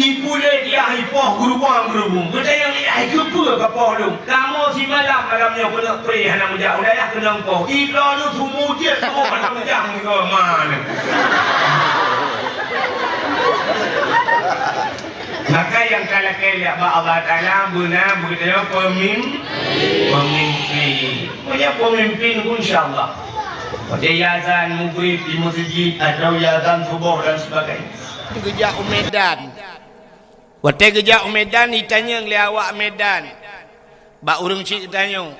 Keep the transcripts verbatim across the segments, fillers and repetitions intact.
Ipuléh yah ipoh geurubang-geurubung. Beutanyong yah ikeupeue ka poh lôn. Kamoe simalam malam nyoe keuneuk pré hana meujak u dayah keunong poh. Idroeneuh seumu jeuet kamoe hana meujak ngon ma nyoe. Maka nyang ka lakée lé bak Allah Taala beuna beutanyong pemim-, pemimpin. Meunyoe pemimpin pun insya Allah. Watée azan maghrib di meuseujid atau azan suboh dan sebagainya. Geujak u Medan. Watée geujak u Medan, jitanyong lé awak Medan bak ureuëng chik tanyoe,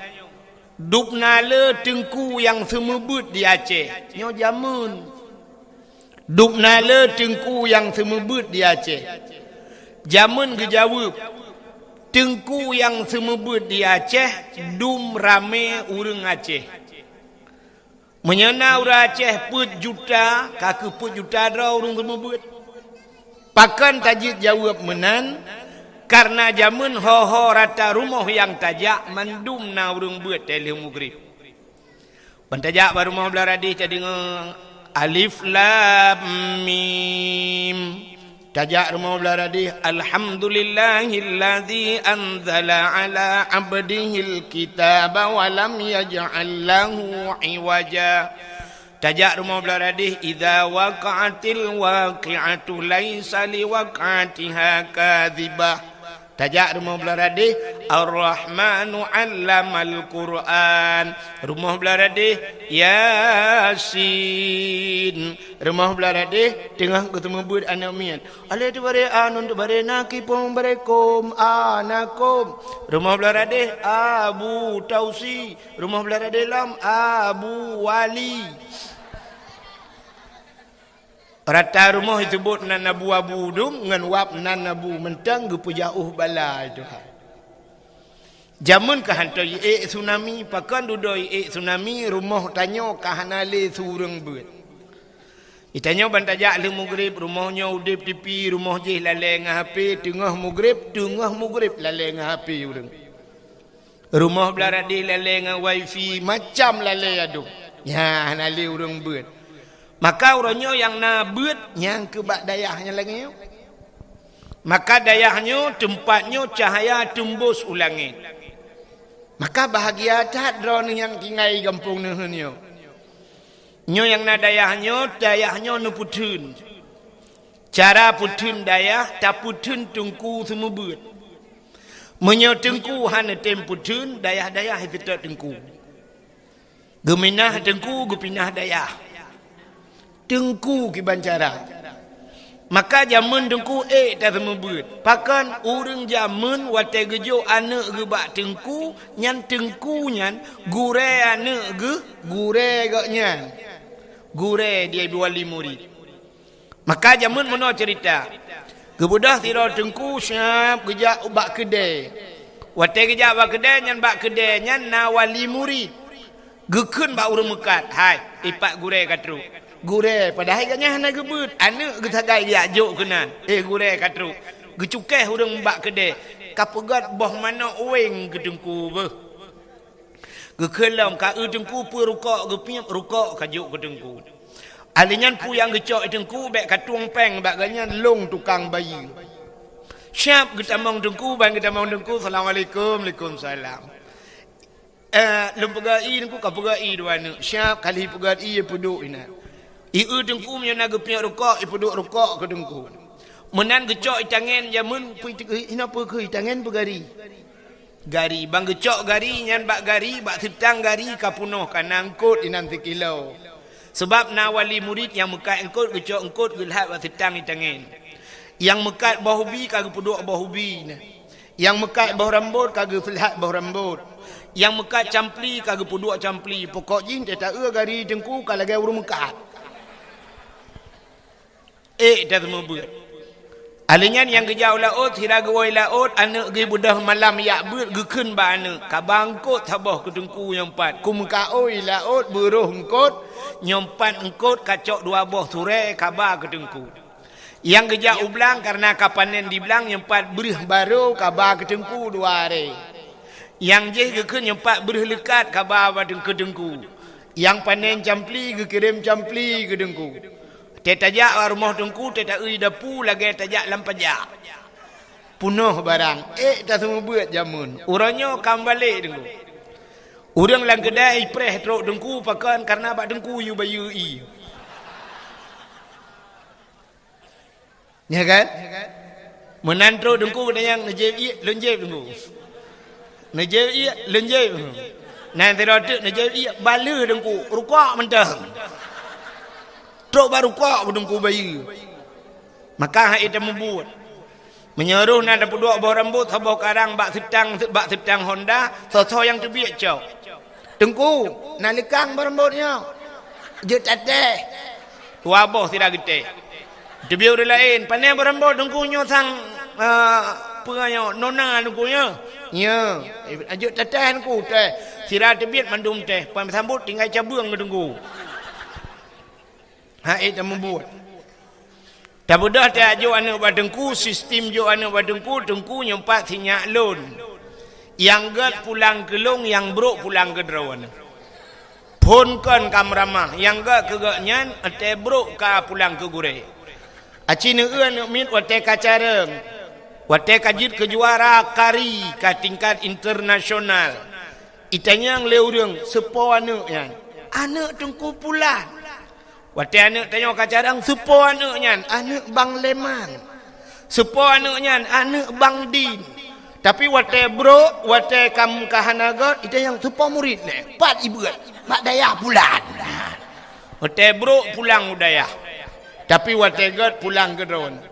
"Dubna le teungku nyang seumeubeuet di Aceh?" Nyoe jameun. "Dubna le teungku nyang seumeubeuet di Aceh?" Jameun geujaweueb, "Teungku nyang seumeubeuet di Aceh dum ramé ureuëng Aceh." Meunyoe na ureuëng Aceh peuet juta, ka kheueh peuet juta droe ureuëng seumeubeuet. Pakon tajeuet jaweueb meunan? Kareuna jameun ho-ho rata rumoh nyang tajak mandum na ureuëng beuet teulheueh mugréb. Ban tajak bak rumoh blah radeh tadeungoe alif lam mim. Tajak rumoh blah radeh, "Alhamdulillahilladzi anzala ala abdihil kitaba wa lam yaj'al lahu iwaja." Tajak rumoh blah radeh, "Idza waqa'atil waqi'atu laisa liwaq'atiha kadzibah." Tajak rumoh blah radeh, "Ar-Rahmanu 'allamal Qur'an." Rumoh blah radeh, "Yasin." Rumoh blah radeh, teungoh geuseumeubeuet aneuëk miet. Alé teubaré a, nun teubaré na, kipong baré kom, a na kom. Rumoh blah radeh, Abu Tausi. Rumoh blah radeh lom, Abu Wali. Rata rumoh jiteubiet nan Abu-abu dum, ngon wab nan Abu mantong geupeujauh bala Tuhan. Jameun ka hantom jiék tsunami, pakon dudoe jiék tsunami, rumoh tanyoe ka hana lé sureueng beuet. Geutanyoe ban tajak lheueh mugréb, rumoh nyoe udeb TV, rumoh jéh lalée ngon HP, teungoh mugréb, teungoh mugréb lalée ngon HP ureuëng. Rumoh blah radeh lalée ngon wifi, macam lalée adum. Nyan hana lé ureuëng beuet. Maka uroe nyoe nyang na beuet nyang keu bak dayah nyang lagée nyoe. Maka dayah nyoe, teumpat nyoe cahya teumbus u langét. Maka bahagia that droeneueh nyang tinggai gampông neuheun nyoe. Nyoe nyang na dayah nyoe, dayah nyoe neupeutheun. Cara peutheun dayah, tapeutheun teungku seumeubeuet. Meunyoe teungku hana tem peutheun, dayah-dayah seutôt teungku. Geuminah teungku, geupinah dayah. Teungku kiban cara. Maka jameun teungku ék taseumeubeuet. Pakon ureuëng jameun watée geujok aneuëk geuh bak teungku, nyan teungku nyan gurée aneuëk geuh, gurée gobnyan. Gurée di wali murit. Maka jameun meunoe ceurita. Geubeudôh sidroe teungku siab geujak ubak keudée. Watée geujak bak keudée nyan, bak keudée nyan na wali murit. Geukheun bak ureuëng meukat, "Hai, ipat gurée ka trok." Gurée, padahai gobnyan hana geubeuet, aneuëk geusagai geujak jok keunan. "Eh, gurée ka trok." Geucukéh ureuëng bak keudée, ka peugét boh manok wéng keu teungku beuh. Geukheun lom, ka eu teungku peue rukok, geupiep rukok ka jok keu teungku. Ahli nyan peue nyang geucok teungku, bék ka tueng péng bak gobnyan lôn tukang bayeue. Siab geutamong teungku, ban geutamong teungku, "Assalamualaikum." "Waalaikumsalam." "Eh, lôn peugét ie teungku." Ka peugét ie dua aneuëk. Siab kali peugét ie, ipeuduek inan. Ieu teungku meunyoe na geupiep rukok, ipeuduek rukok keu teungku. Meunan geucok itangen jameun, peue iteukeu, inoe peue keu itangen peugari. Gari, ban geucok gari nyan bak gari, bak seutang gari ka peunoh, ka na eungkot inan sikilo. Sabab na wali murit nyang meukat eungkot, geucok eungkot geulhat bak seutang itangen. Nyang meukat boh ubi ka geupeuduek boh ubi na. Nyang meukat boh rambot ka geulhat boh rambot. Nyang meukat campli ka geupeuduek campli. Pokok jih teuta eu gari teungku ka lagée ureuëng meukat. Ék taseumeubeuet. Ahli nyan nyang geujak u laôt, sira geuwoe laôt, aneuëk geuh beudôh malam jak beuet, geukheun bak aneuëk, "Kaba eungkot saboh keu teungku nyoe pat. Kumeukaôi laôt, beuroh eungkot, nyoe pat eungkot ka cok dua boh surée, kaba keu teungku." Nyang geujak u blang, kareuna ka panen di blang, nyoe pat breuh barô, kaba keu teungku dua arée. Nyang jéh geukheun nyoe pat breuh leukat, kaba bak teungku-teungku. Nyang panen campli geukirém campli keu teungku. Teuta jak bak rumoh teungku, teuta eu dapu lagée tajak lam pajak. Punoh barang, ék taseumeubeuet jameun. Uroe nyoe ka meubalek Teungku. Ureuëng lam keudai ipreh trok Teungku pakon, kareuna bak Teungku yue bayeue ié. Nya kan? Meunan trok Teungku, geutanyong, "Neujép ié?" "Lôn jép, Teungku." "Neujép ié?" "Lôn jép." Nan sidroe teuk, "Neujép ié?" "Baleue, Teungku, rukok mantong." Trok bak rukok Teungku bayeue. Maka han ék tameubuet. Meunyoe roh na tapeuduek boh rambot saboh karang bak seutang, bak seutang honda, soe-soe nyang teubiet cok. "Teungku, na leukang boh rambot nyoe." "Jeuet tatéh." Dua boh sira geutéh. Teubiet ureuëng laén, "Pané boh rambot Teungku nyoe sang, ah, peue nyoe, nona Teungku nyoe?" "Nyoe." "Jeuet tatéh Teungku, téh." Sira teubiet mandum téh, pan sambot tinggai cabeueng keu Teungku. Han ék tameubuet. Tabeudôh tajok aneuëk bak Teungku, sistem jok aneuëk bak Teungku, Teungku nyoe pat sinyak lôn. Nyang gét pulang keu lôn, nyang brok pulang keu droeneuh. Phon kon ka meuramah, nyang gét keu gobnyan, watée brok ka pulang keu gurée. Aci neueu aneuëk miet watée ka careueng, watée ka jeuet keu juara kari ka tingkat internasional. Itanyong lé ureuëng, "Soe po aneuëk nyan?" "Aneuëk Teungku Pulan." Watée aneuëk tanyoe ka careueng, "Soe po aneuëk nyan?" "Aneuëk Bang Leman." "Soe po aneuëk nyan?" "Aneuëk Bang Din." Tapi watée brok, watée ka, ka hana gét, itanyong, "Soe po murit nyan?" "Pat ibeuet?" "Bak dayah Pulan." Watée brok pulang u dayah. Tapi watée gét pulang keu droeneuh.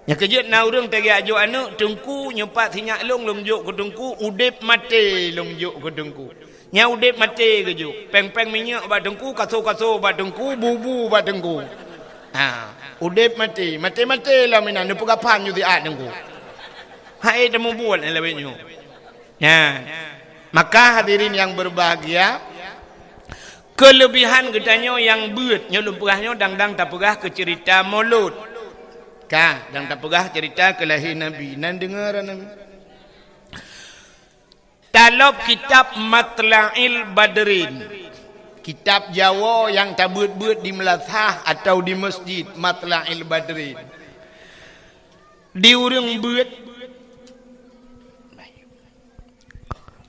Nyang keujeuet na ureuëng tajok aneuëk, "Teungku, nyoe pat sinyak lôn, lôn jok keu Teungku, udeb maté lôn jok keu Teungku." Nyan udeb maté geujok. Péng-péng minyeuk bak Teungku, kaso-kaso bak Teungku, bu-bu bak Teungku. Ha, udeb maté, maté-maté lom inan, neupeugah phan ju siat Teungku. Han ék tameubuet nyang lagée nyoe. Nyan. Maka hadirin yang berbahagia, keulebihan geutanyoe nyang beuet, nyoe lôn peugah nyoe dang-dang tapeugah keu ceurita Molot. Ka, dang tapeugah ceurita keu lahé Nabi. Nan deungoe Nabi. Talop kitab Matla'il Badrin. Kitab Jawoe nyang tabeuet-beuet di meulasah atawa di masjid, Matla'il Badrin. Di ureuëng beuet,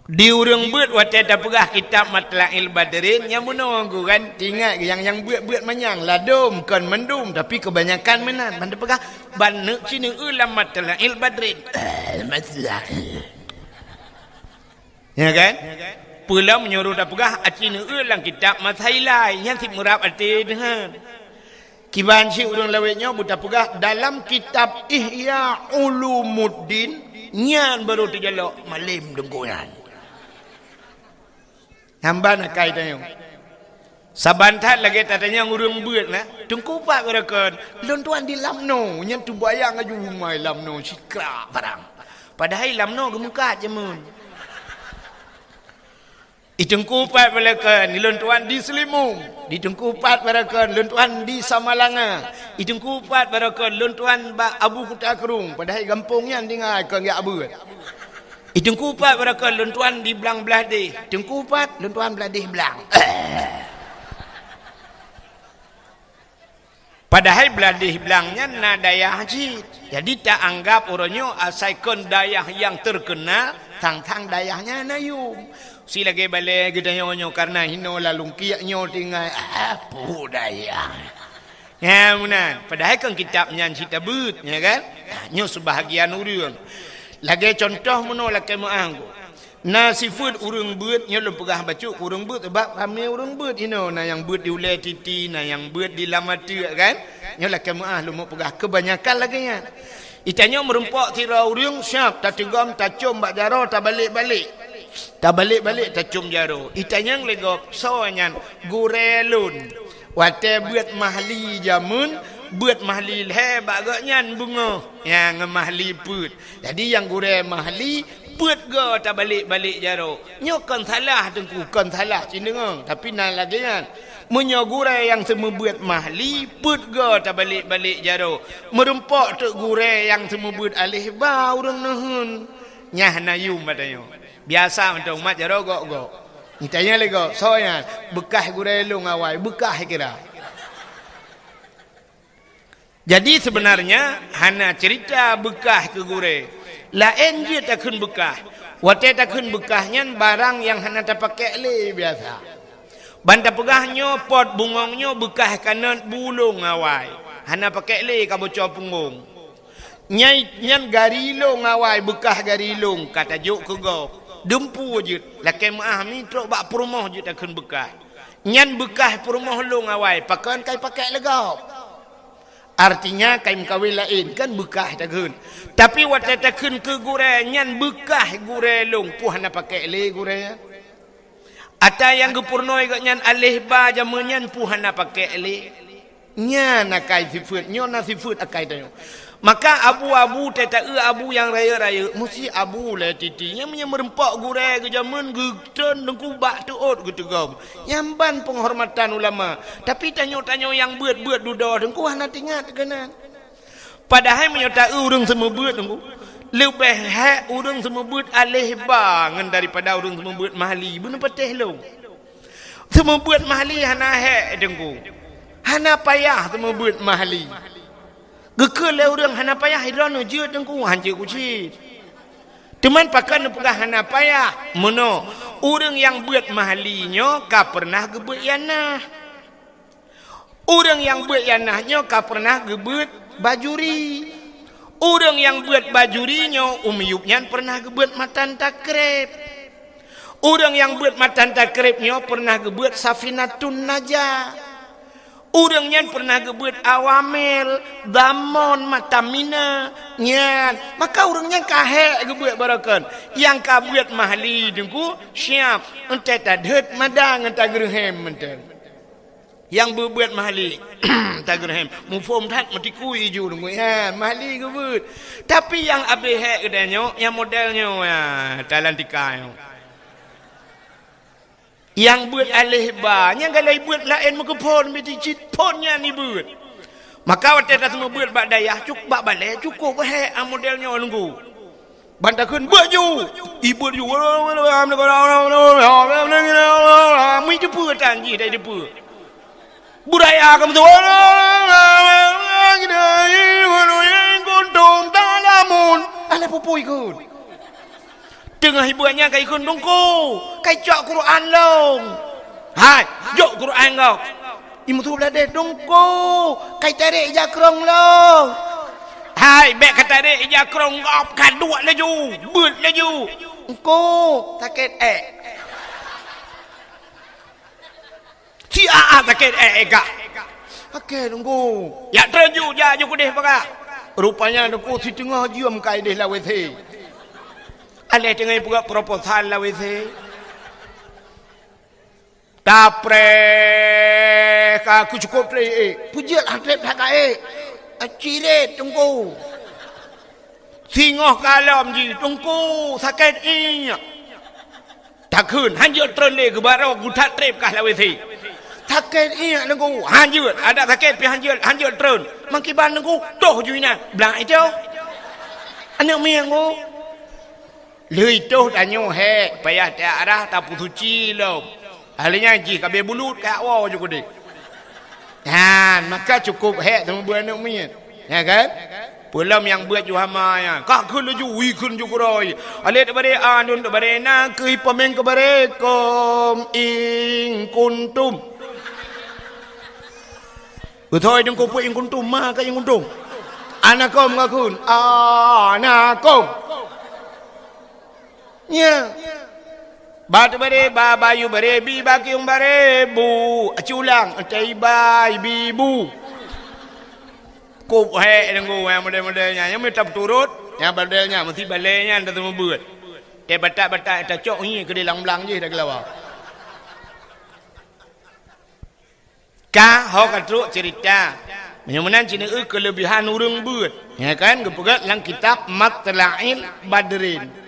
di ureuëng beuet watée tapeugah kitab Matla'il Badrin, nyang meunoe geuh kan, ingat nyang, nyang beuet-beuet manyang, ladom kon mandum, tapi keubanyakan meunan, ban tapeugah, "Ban neuk ci neueu lam Matla'il Badrin." Eh, Matla'il. Ya kan? Peue lom meunyoe tapeugah aci neueu lam kitab Masailai, nyan cit meurab até deuhan. Kiban cit ureuëng lawét nyoe beutapeugah dalam kitab Ihya Ulumuddin, nyan barô teujalok malem deungon nyan. Nyan ban akai tanyoe. Saban that lagée tatanyong ureuëng beuet na, "Teungku pat barokon?" "Lôn tuan di Lamno." Nyan teubayang laju umai Lamno sikrak barang. Padahai Lamno geumeukat jameun. "I Teungku pat barokon?" "Lôn tuan di Seulimum." "Di Teungku pat barokon?" "Lôn tuan di Samalanga." "I Teungku pat barokon?" "Lôn tuan bak Abu Kuta Krueng." Padahai gampông nyan tinggai kon geujak beuet. "I Teungku pat barokon?" "Lôn tuan di Blang Blahdeh." "Teungku pat?" "Lôn tuan Blahdeh Blang." Padahai Blahdeh Blang nyan na dayah cit. Jadi taanggab uroe nyoe asai kon dayah nyang teukeunal, sang-sang dayah nyan na yum. Si lagée balée geutanyoe nyoe kareuna hinoe lam lungkiek nyoe tinggai, ah, peue dayah. Nyan meunan, padahai kon kitab nyan cit tabeuet, ya kan? Nyoe seubahagian ureuëng. Lagée cuntoh meunoe lakée meuáh. Na sifeuet ureuëng beuet, nyoe lôn peugah bacut keu ureuëng beuet, sabab ramé ureuëng beuet inoe, na nyang beuet di ulée titi, na nyang beuet di lam ateueh, kan? Nyoe lakée meuáh lôn peugah, keubanyakan lagée nyan. Itanyoe meurumpok sidroe ureuëng siab tateugom tacom bak jaroe tabalek-balek. Tabalek-balek tacom jaroe. Itanyong lé gob, "Soe nyan?" "Gurée lôn." Watée beuet mahli jameun, beuet mahli lhée bak gobnyan beungoh, nyang ngon mahli peuet. Jadi nyang gurée mahli, peuet goe tabalek-balek jaroe. Nyoe kon salah Teungku, kon salah cit deungoe, tapi na lagée nyan. Meunyoe gurée nyang seumeubeuet mahli, peuet goe tabalek-balek jaroe. Meurumpok teuk gurée nyang seumeubeuet aléh ba ureuëng neuheun. Nyan hana yum bak tanyoe. Biasa mantong umat jaroe gok-gok. Itanyong lé gob, "Soe nyan?" "Beukah gurée lôn awai, beukah kira." Jadi seubeunarnya hana ceurita beukah keu gurée. Laén jeuet takheun beukah. Watée takheun beukah nyan barang nyang hana tapakék lé biasa. Ban tapeugah nyoe pot bungong nyoe beukah kanot bu lôn awai. Hana pakék lé ka boco punggong. Nyai nyan gari lôn awai beukah gari lôn ka tajok keu gob. Dumpeue jeuet lakée meuáh mi trok bak peurumoh jeuet takheun beukah. Nyan beukah peurumoh lôn awai pakon kai pakék lé gob. Artinya kai meukawen laén kan beukah takheun. Tapi watée takheun keu gurée nyan beukah gurée lôn peue hana pakék lé gurée. Ata nyang geupurunoe gobnyan aléh ba jameun nyan peue hana pakék lé. Nyan akai sifeuet, nyoe na sifeuet akai tanyoe. Maka abu-abu teuta-eu abu nyang rayeuk-rayeuk, musti abu lé titi. Nyang meunyoe meurumpok gurée geujameun geutreun teungku bak teuôt geuteugom. Nyan ban penghormatan ulama. Tapi tanyoe-tanyoe nyang beuet-beuet dudoe teungku hana teuingat keunan. Padahai meunyoe ta-eu ureuëng seumeubeuet teungku, leubeh hék ureuëng seumeubeuet aléh ba ngon daripada ureuëng seumeubeuet mahli. Beuneupatéh lôn. Seumeubeuet mahli hana hék teungku. Hana payah seumeubeuet mahli. Geukheun lé ureuëng hana payah droeneuh jeuet teungku, hanjeuet kucit. Teuma pakon neupeugah hana payah? Meunoe, ureuëng nyang beuet mahli nyoe ka peureunah geubeuet ianah. Ureuëng nyang beuet ianah nyoe ka peureunah geubeuet bajuri. Ureuëng nyang beuet bajuri nyoe u miyueb nyan peureunah geubeuet matan takreb. Ureuëng nyang beuet matan takreb nyoe peureunah geubeuet safinatun najah. Ureuëng nyan peureunah geubeuet awamel, damon, mata mina, nyan. Maka ureuëng nyan ka hék geubeuet barokon. Nyang ka beuet mahli teungku, siab, enteuk tadheuet mada ngon tageureuhem mantong. Nyang beuet-beuet mahli, tageureuhem. Muphom that meutikui iju teungku, nyan, mahli geubeuet. Tapi nyang abéh hék geutanyoe, nyang model nyoe, ya, talantika nyoe. Nyang beuet aléh ba, nyang galai beuet laén meukeuphon, beuet cit phon nyan ibeuet. Maka watée taseumeubeuet bak dayah, cuk-, bak balée, cukôp hék, ah, model nyoe teungku. Ban takheun beuet ju, ibeuet ju. Meuteupeu tan jih, dai teupeu. Beuraya keu meutuah. Kuntum ta'lamun. Alah pupui kheun. Teungoh ibuet nyan ka ikheun, "Teungku, kai cok Quran lôn." "Hai, jok Quran gob." Imeusu bladeh, "Teungku, kai tarek ija krong lôn." "Hai, bék ka tarek ija krong gob, ka duek laju, beuet laju." "Teungku, sakét ék." Si aa sakét ék, ék gah. Oke, teungku. Jak treun ju, jak ju keudeh paga. Rupanya teungku siteungoh jeuem ka ideh lam W C. Aléh teungoh ipeugah proposal lam W C. Tapreh ka ku cukôp treb ék. Peujeuet han treb that ka ék. Ciret teungku. Singoh kalom jih, "Teungku, sakét iék." Takheun, "Hanjeuet treun lé, geubarô guthat treb kah lam W C." "Sakét iék, Teungku." "Hanjeuet, adak sakét pih hanjeuet, hanjeuet treun." "Mangkiban, Teungku?" "Toh ju inan." "Blang itoh." Aneuk mieng, Teungku. Lheueh toh tanyoe hék, payah tiarah tapeusuci lom. Ahli nyan jih ka abéh bulut, ka woe ju keudeh. Nyan, maka cukôp hék teuma beuet aneuk miet. Ya kan? Peulom nyang beuet ju hama nyan. Ka kheun laju, wee kheun ju keurôi. Alif tabari, a nun tabari, na keuh pameng keubare, kom ing kuntum. Beutôi deungko peue ing kuntum, ma ka ing kuntum. Anakom ka kheun, anakom. Nya. Ba teubare, ba bayu bare, bi ba kiung bare, bu. Aci ulang, tei bai bi bu. Kop hék deungku nyang model-model nyan. Nyang mita peuturot, nyang model nyan meusti balée nyan tateumeubuet. Tei batak-batak tacok ngi keudeh lam blang jih dak geulawa. Ka ho ka trok cerita. Meunyoe meunan ci neueu keuleubihan ureuëng beuet. Ya kan? Geupeugah lam kitab Matla'il Badrin.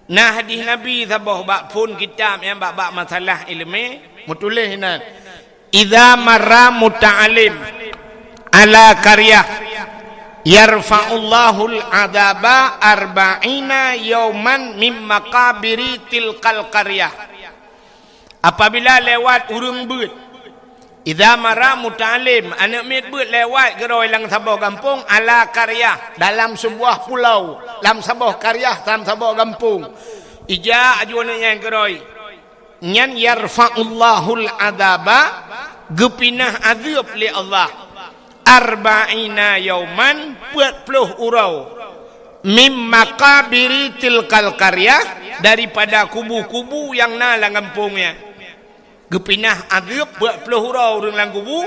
Na hadis Nabi saboh bak phon kitab nyang bak-bak masalah ileumé, meutuléh inan, "Idza marra muta'allim ala qaryah, yarfa'ullahul adzaba arba'ina yauman mim maqabiri tilkal qaryah." Apabila lewat ureuëng beuet, Idza marra muta'allim, aneuk miet beuet lewat keudroe lam saboh gampông, ala qaryah, dalam sebuah pulau, lam saboh qaryah, lam saboh gampông. Ija aju aneuk nyan keudroe. Nyan yarfa'ullahul adzaba, geupinah azeueb lé Allah. Arba'ina yauman, peuet ploh uroe. Mim maqabiri tilkal qaryah, daripada kubu-kubu nyang na lam gampông nyan. Geupinah azeueb peuet ploh uroe ureuëng lam kubu,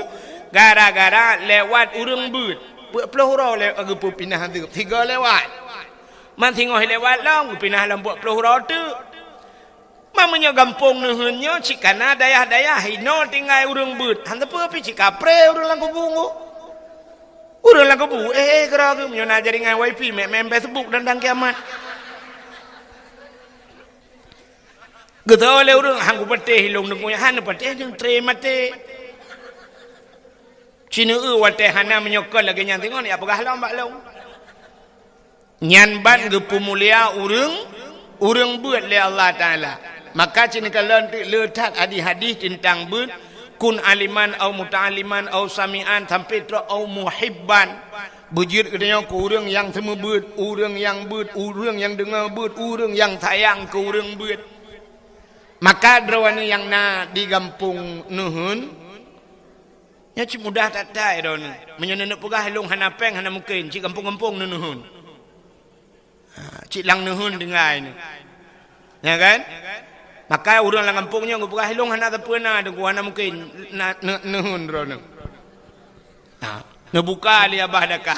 gara-gara lewat ureuëng beuet. Peuet ploh uroe le-, geupeupinah azeueb, sigoe lewat. Man singoh lewat lom, geupinah lom peuet ploh uroe teuk. Man meunyoe gampông neuheun nyoe cit kana dayah-dayah, inoe tinggai ureuëng beuet. Han teupeu pih cit kapreh ureuëng lam kubu nyoe. Ureuëng lam kubu, eh, eh, geura geuh, meunyoe na jaringan wifi, mé-, main Facebook dan, dan kiamat. Geutho lé ureuëng, "Han kupatéh ilong deungoe," han neupatéh, neutre maté. Cineu watée hana meunyoe kon lagée nyan singoh, ya peugah lom bak lôn. Nyan ban geupeumulia ureuëng, ureuëng beuet lé Allah Taala. Maka cineukalon teuk le that hadih-hadih teuntang beuet, kun aliman au muta'alliman au sami'an sampai trok au muhibban. Beujeuet geutanyoe keu ureuëng nyang seumeubeuet, ureuëng nyang beuet, ureuëng nyang deungoe beuet, ureuëng nyang sayang keu ureuëng beuet. Maka droeneuh nyang na di gampông neuheun, nyan cit mudah that-that droeneuh. Meunyoe neuneuk peugah, "Ilong hana péng," hana mungken, cit gampông-gampông neuneun. Ha, cit lam neuheun tinggai nyoe. Ya kan? Maka ureuëng lam gampông nyoe geupeugah, "Ilong hana sapeue na, Teungku, hana mungken na, ne-, neuheun droeneuh." Ha, neubuka lé Abah Daka.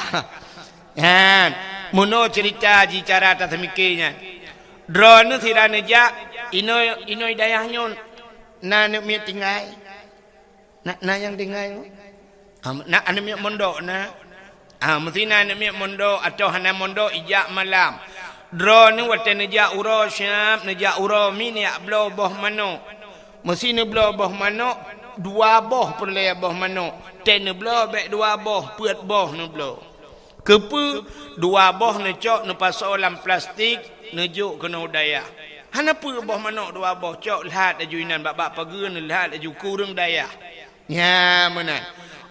Nyan, meunoe ceurita jih cara taseumiké nyan. Droeneuh sira neujak, inoe, inoe dayah nyoe na aneuk miet tinggai. Na, na nyang tinggai nyoe? Ah, na aneuk miet mondok na? Ah, meusti na aneuk miet mondok atawa hana mondok ijak malam. Droeneuh watée neujak uroe siab, neujak uroe mi neujak bloe boh manok. Meusti neubloe boh manok, dua boh peureulée boh manok. Tée neubloe bék dua boh, peuet boh neubloe. Keupeue? Dua boh neucok neupasoe lam plastik, neujok keunoe dayah. Hana peue boh manok dua boh, cok leuhat laju inan bak, bak pageue, neuleuhat laju keu ureuëng dayah. Nyan meunan.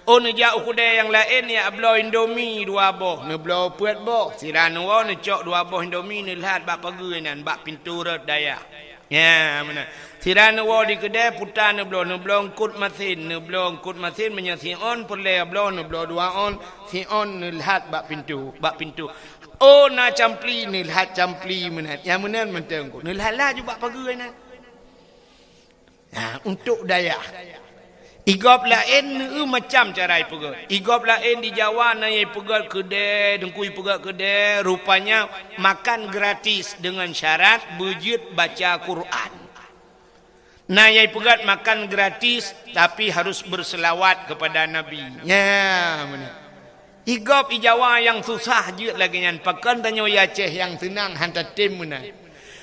Oh, neujak u keudée nyang laén, neujak bloe Indomie dua boh, neubloe peuet boh. Sira neuwoe neucok dua boh Indomie neuleuhat bak pageue nyan, bak pintoe rot dayah. Nyan meunan. Sira neuwoe di keudée puta neubloe, neubloe eungkot masin, neubloe eungkot masin meunyoe siôn peureulée bloe, neubloe dua ôn, siôn neuleuhat bak pintoe, bak pintoe. Oh, na campli, neuleuhat campli meunan. Nyan meunan mantong eungkot. Neuleuhat laju bak pageue nyan. Nah, untuk dayah. Igob laén neu macam cara ipeugét. Igob laén di Jawa na nyang ipeugét keudée, Teungku, ipeugét keudée, rupanya makan gratis dengan syarat beujeuet baca Quran. Na nyang ipeugét makan gratis, tapi harus berselawat kepada Nabi. Nya, meunan. Igob i Jawa nyang susah jeuet lagée nyan, pakon tanyoe i Aceh nyang seunang han tatem meunan.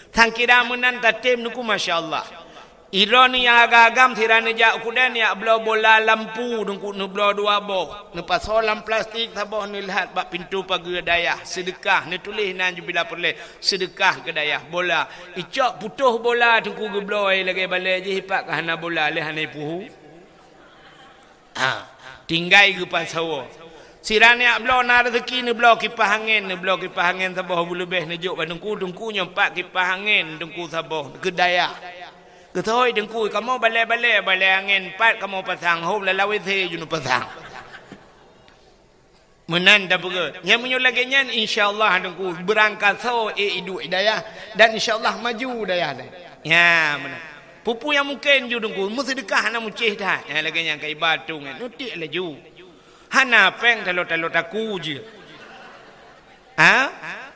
Sangkira meunan tatem Teungku, masya Allah. Droeneuh nyang agam-agam sira neujak u keudée neujak bloe bola lampu Teungku, neubloe dua boh, neupasoe lam plastik saboh, neuleuhat bak pintoe pageue dayah, seudeukah, neutuléh nan jubila peureulée, seudeukah keu dayah, bola. Icok putôh bola Teungku, geubloe lagée balée jih, ipat ka hana bola lé, hana ipuhu. Ha, tinggai geupasoe. Sira neujak bloe na raseuki neubloe kipah angén, neubloe kipah angén saboh beuleubeh neujok bak Teungku, Teungku nyoe pat kipah angén Teungku saboh keu dayah. Geutôi Teungku, kamoe balée-balée, balée angén pat kamoe pasang, hom lam W C jinoe pasang. Meunan tapeugét. Nyang meunyoe lagée nyan, insya Allah Teungku, beurangkasoe ék iduek i dayah, dan insya Allah maju dayah nyan. Nya, meunan. Peue-peue nyang mungken ju Teungku, meuseudeukah hana mucéh that. Nyang lagée nyan ka iba tu nyan, neutiek laju. Hana péng talo-talo taku jeuet. Ha?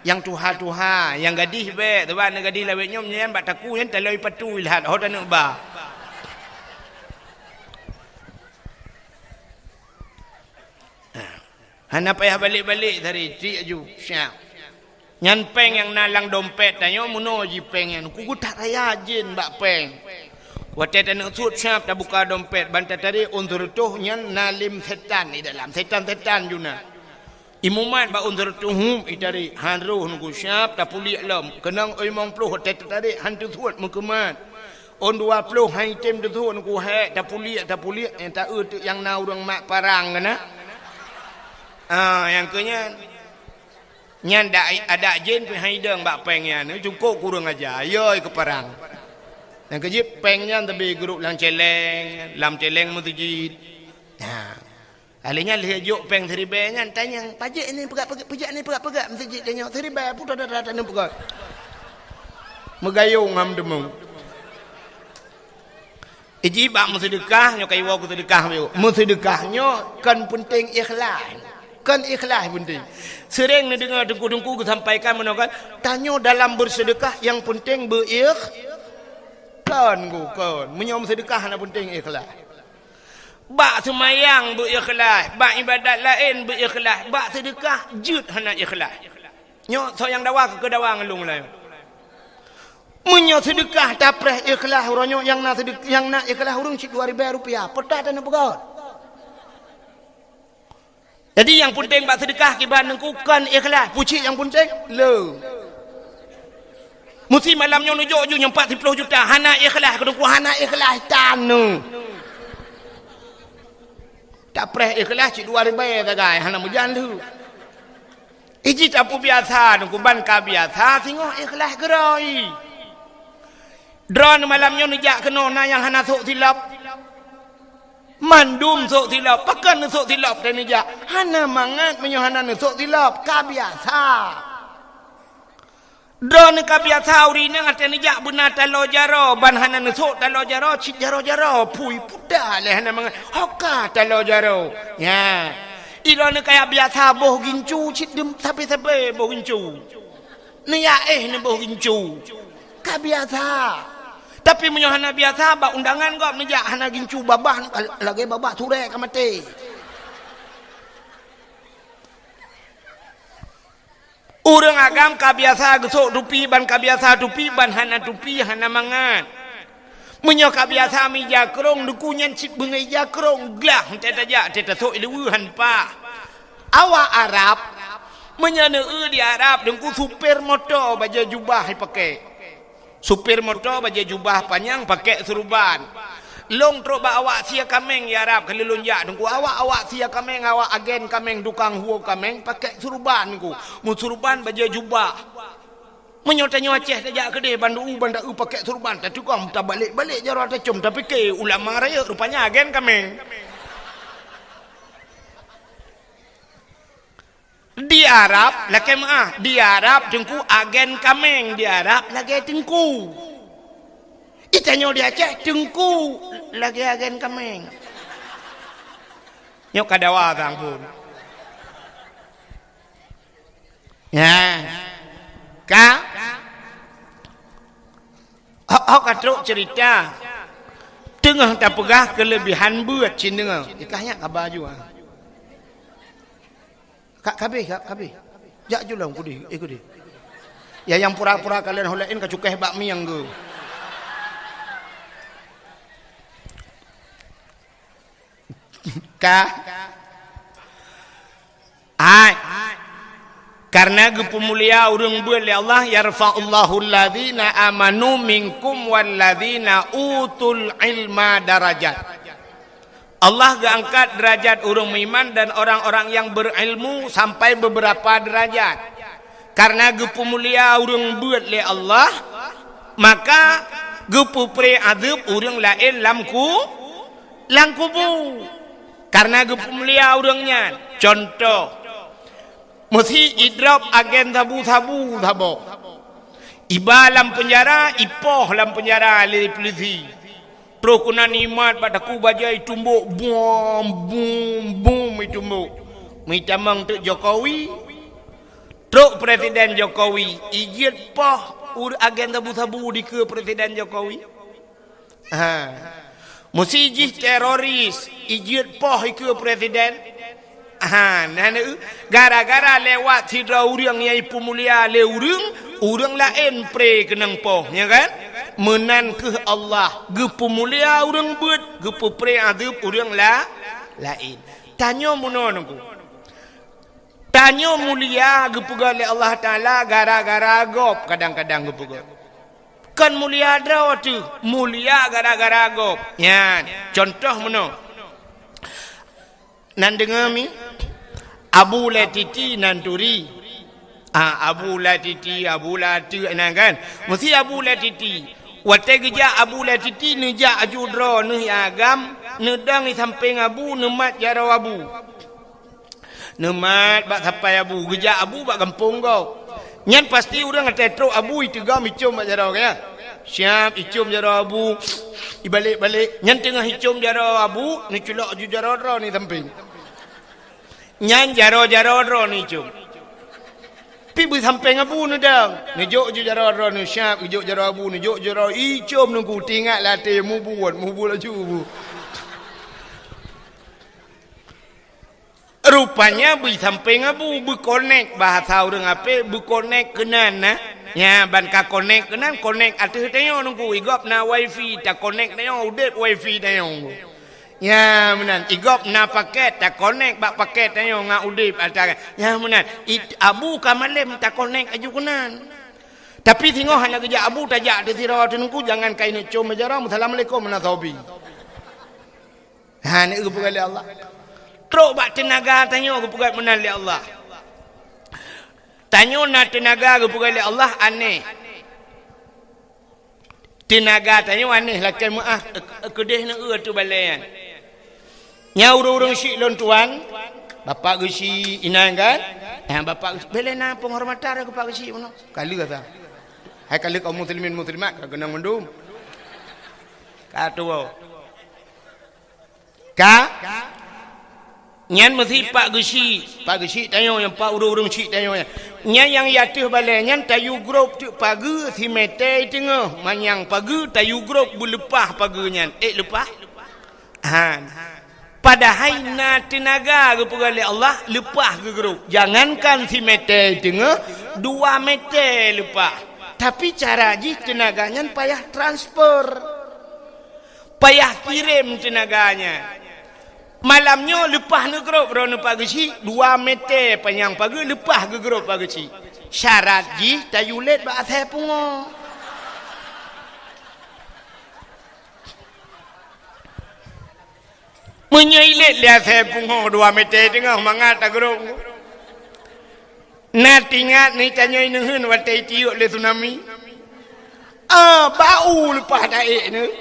Nyang tuha-tuha, nyang gadih bék, sabab na gadih lawét nyoe nyan bak taku nyan talo ipatui leuhat, ho taneuk ba. Hana payah balek-balek tadi, tiek aju, siap. Nyan péng nyang na lam dompet tanyoe, meunoe jih péng nyan, ku geutak raya jén bak péng. Watée taneuk sut, siap tabuka dompet, ban tatarék ôn seureutôh nyan na lem setan di dalam, setan-setan ju na. Imumat bak ôn seureutôh hup itarék, han roh Teungku, siap tapuliek lom, keunong limong ploh watée tatarék han teusuet meukeumat. Ôn dua ploh han item teuthon ku hek, tapuliek, tapuliek, nyang taeu teuk nyang na ureuëng mat parang keunan. Ah, nyang keu nyan. Nyan dak, adak jén pih han idong bak péng nyan, cukôp kureueng aja, yôi keu parang. Nyang keu jeuet péng nyan teubi geuruek lam céléng, lam céléng meuseujid. Ha. Alèh nyan lheueh jok péng siribèe nyan, tanyong, "Pajék ni peugah-peugah, pajék ni peugah-peugah meuseujid tanyoe, siribèe putôh dada tanyoe peugah." Meugayong ham deungoe. Iji bak meuseudeukah, nyoe ka iwoe keu seudeukah, meuseudekah nyoe kon peunteng ikhlas. Kon ikhlas peunteng. Seuréng neudeungoe teungku-teungku geusampaikan meunoe kan, tanyoe dalam beuseudeukah nyang peunteng beuikh-, kon, kon. Meunyoe meuseudeukah hana peunteng ikhlas. Bak seumayang beuikhlaih, bak iébadat laén beuikhlaih, bak seudeukah jeuet hana ikhlaih. Nyoe soe nyang dawa keu dawa ngon lôn laén. Meunyoe seudeukah tapreh ikhlaih uroe nyoe nyang na seudeuk-, nyang na ikhlaih ureuëng cit dua ribèe rupiah, peue that hana peugöt. Jadi nyang peunteng bak seudeukah kiban teungku kon ikhlaih, pucit nyang peunteng le. Meusi malam nyoe neujok ju nyang pat siploh juta, hana ikhlas, keu teungku hana ikhlas tan nyoe. Tapreh ikhlas cit dua ribèe sagai, hana meujan lheueh. Iji tapeubiasa teungku ban ka biasa singoh ikhlas keudroe. Droeneuh malam nyoe neujak keunoe na nyang hana sôk silop. Mandum sôk silop, pakon neusôk silop teuh neujak. Hana mangat meunyoe hana neusôk silop, ka biasa. Droeneuh ka biasa ureuëng inong watèe neujak beuna taloe jaroe, ban hana neusôk taloe jaroe, cit jaroe-jaroe, phui puta lé hana mangat, ho ka taloe jaroe. Nyan. Droeneuh ka biasa boh gincu, cit dem sabe-sabe boh gincu. Neujak éh neuboh gincu. Ka biasa. Tapi meunyoe hana biasa, bak undangan gob neujak hana gincu babah, lagèe babah surèe ka maté. Ureuëng agam ka biasa geusôk tupi ban ka biasa tupi ban hana tupi hana mangat. Meunyoe ka biasa meuija krông, teungku nyan cit beungoh ija krông glah, teuh tajak, teuh tasôk i luweue han pah. Awak Arab, meunyoe neueu di Arab, teungku supir moto bajèe jubah ipakè. Supir moto bajèe jubah panyang pakè seuruban. Lôn trok bak awak sie kaméng di Arab kali lôn jak teungku. Awak, awak sie kaméng, awak agen kaméng, tukang huo kaméng pakè seuruban teungku. Meusuruban bajèe jubah. Meunyoe tanyoe Aceh tajak keudeh bandum u banda eu pakè seuruban, tatukang tabalek-balek jaroe tacom tapike ulama rayeuk rupanya agen kaméng. Di Arab, lakèe meu'ah, di Arab teungku agen kaméng, di Arab lagèe teungku. Di tanyoe di Aceh teungku lagèe agen kaméng. Nyoe ka dawa sang phôn. Nyan. Ka? Hok, hok ka trok ceurita. Teungoh tapeugah keuleubihan beuet cit deungoe. Ikah nyak kaba ju, ah. Ka, ka habéh, ka, ka habéh. Jak ju lom kudeh, eh, kudeh. Ya, nyang pura-pura kalon ho laén ka cukéh bak mieng geuh. Ka. Hai. Karena geupeumulia ureuëng beuet lé Allah, "Yarfa'ullahu alladzina amanu minkum walladzina utul ilma darajat." Allah geuangkat derajat ureuëng meuiman dan orang-orang yang berilmu sampai beberapa derajat. Karena geupeumulia ureuëng beuet lé Allah, maka geupeupré azeueb ureuëng laén lam ku-, lam kubu. Karena geupeumulia ureuëng nyan. Contoh, meusi idrop agen sabu-sabu saboh. Iba lam peunjara, ipoh lam peunjara lé peulisi. Troh keunan imat bak takue bajèe itumbok, bum, bum, bum itumbok. Meutamong teuk Jokowi, trok Presiden Jokowi, ijeuet poh ur-, agen sabu-sabu dikeue Presiden Jokowi. Ha. Meusi jih teroris, ijeuet poh ikeue Presiden. Ha, na, na, gara-gara lewat sidroe ureuëng nyang ipeumulia lé ureuëng, ureuëng laén pré keunong poh, nya kan? Meunan kheueh Allah geupeumulia ureuëng beuet, geupeupré azeueb ureuëng la-, laén. Tanyoe meunoe teungku. Tanyoe mulia geupeugah lé Allah Taala gara-gara gob kadang-kadang geupeugah. Kon mulia droe teuh, mulia gara-gara gob. Nyan, contoh meunoe. Nan deungoe mi, Abu Lé Titi nan turi. Ah, Abu Lé Titi, Abu Lé Titi, nyan kan? Meusi Abu Lé Titi. Watée geujak Abu Lé Titi, neujak aju droe neuh i agam, neudong i sampéng abu, neumat jaroe abu. Neumat bak sapai abu, geujak abu bak gampông gob. Nyan pasti ureuëng watée trok abu iteugom icom bak jaroe, ya. Siab icom jaroe abu, ibalek-balek. Nyan teungoh icom jaroe abu, neuculok aju jaroe droe neuh i sampéng. Nyan jaroe-jaroe droe neuh icom. Pi beusampéng abu neudong, neujok aju jaroe droe neuh siab, geujok jaroe abu, neujok jaroe icom Teungku, teuingat lam até mubuet, mubuet laju abu. Rupanya beusampéng abu, beukonek, bahasa ureuëng apé, beukonek keunan na. Nya, ban ka konek keunan, konek ateueh tanyoe Teungku, i gob na wifi, takonek tanyoe, udeb wifi tanyoe. Nya, meunan, i gob na paket, takonek bak paket tanyoe ngon udeb atra. Nya, meunan, it-, abu ka malém takonek aju keunan. Tapi singoh hana geujak abu, tajak teuh sidroe Teungku, jangan ka ineuk com bak jaroe, "Assalamualaikum, hana soe bi." Ha, ni geupeugah lé Allah. Trok bak teunaga tanyoe geupeugah meunan lé Allah. Tanyoe na teunaga geupeugah lé Allah aneh. Teunaga tanyoe aneh lakée meuáh, eh, keudeh neueu ateueh balée nyan. Nya ureuëng-ureuëng syiek lôn tuan, bapak geuchik inan kan? Eh, bapak geuchik, bèk lé na penghormatan keu pak geuchik meunoe. Ka lheueh asa. Hai ka lheueh kaum muslimin muslimat ka keunong mandum. Ka tuwoe. Ka? Nyan meusi pak geuchik, pak geuchik tanyoe nyan, pak ureuëng-ureuëng chik tanyoe nyan. Nyan nyang i ateueh balée nyan tayue grob teuk pageue simeté teungoh, manyang pageue tayue grob beuleupah pageue nyan. Ék leupah? Han. Padahai na teunaga geupeugah lé Allah leupah geugrob. Jangankan simeté teungoh, dua meté leupah. Tapi cara jih teunaga nyan payah transfer. Payah kirém teunaga nyan. Malam nyoe leupah neugrob droeneuh pak geuchik, dua meté panyang pageue leupah geugrob pak geuchik. Syarat jih tayue lét bak asèe pungo. Meunyoe ilét lé asèe pungo dua meté teungoh mangat tagrob. Na teuingat neuh tanyoe neuheun watèe itiok lé tsunami? Ah, bak u leupah taék neuh.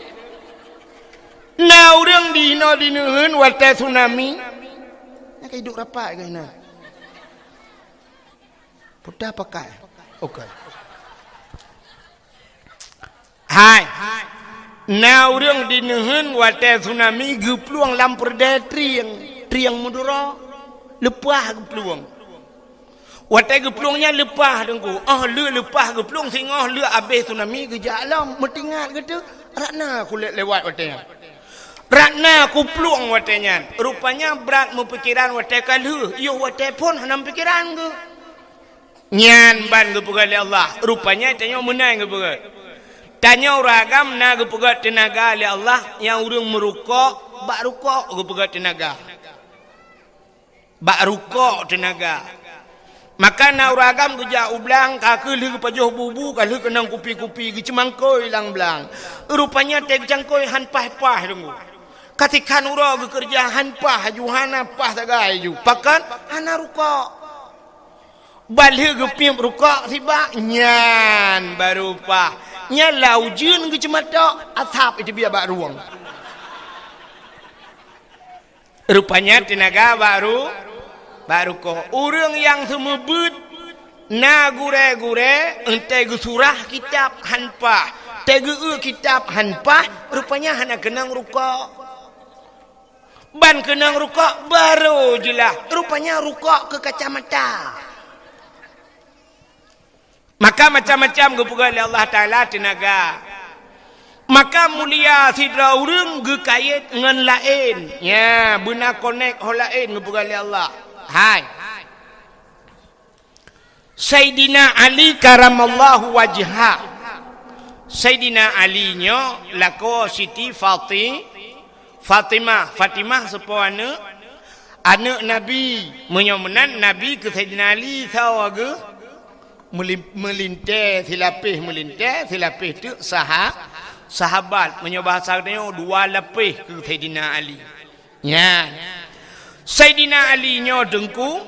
Na ureueng dinoe dineuheun watèe tsunami? Nyang ka iduek rapat keuh na. Peue pakai? Oke. Hai. Na ureueng dineuheun watèe tsunami geuplueng lam peureudèe trieng, trieng Madura. Leupah geuplueng. Watèe geuplueng nyan leupah Teungku. Óh lheueh leupah geuplueng singoh lheueh abéh tsunami geujak lom. Meutingat geuteuk, rot na kulét lewat watèe nyan. Rot na kuplueng watèe nyan. Rupanya brat meupikeran watèe ka lheueh, yoh watèe phon hana meupikeran geuh. Nyan ban geupeugah lé Allah. Rupanya tanyoe meunan geupeugah. Tanyoe ureueng agam na geupeugah teunaga lé Allah, nyang ureueng meurukok, bak rukok geupeugah teunaga. Bak rukok teunaga. Maka na ureueng agam geujak u blang, ka keuh lheueh geupajoh bu-bu, ka lheueh keunong kupi-kupi, geuceumangkôi lam blang. Rupanya teuh geucangkôi han paih-paih Teungku. Ka tikhan uroe geukeureuja han paih, aju hana paih sagai aju. Pakon? Hana rukok. Ban lheueh geupiep rukok sibak, nyan baru paih. Nyan lam ujeuen geuceumatok, asap iteubiet bak rueng. Rupanya teunaga bak ru-, bak rukok. Ureueng nyang seumeubeuet na gurèe-gurèe, eunteuk geusurah kitab han paih, teuk geu-eu kitab han paih, rupanya hana keunong rukok. Ban keunong rukok barô jeulaih, rupanya rukok keu kacamata. Maka macam-macam geupeugah lé Allah Taala teunaga. Maka mulia sidroe ureueng geukayét ngon laén. Nya, beuna konek ho laén geupeugah lé Allah. Hai. Saidina Ali karamallahu wajha. Saidina Ali nyoe lakoe Siti Fati-, Fatimah. Fatimah soe po aneuk? Aneuk Nabi. Meunyoe meunan Nabi keu Saidina Ali soe geuh? Meulim-, meulintée silapéh, meulintée silapéh teuk saha-, sahabat. Meunyoe bahasa geutanyoe, dua lapéh keu Saidina Ali. Nyan. Saidina Ali nyoe Teungku,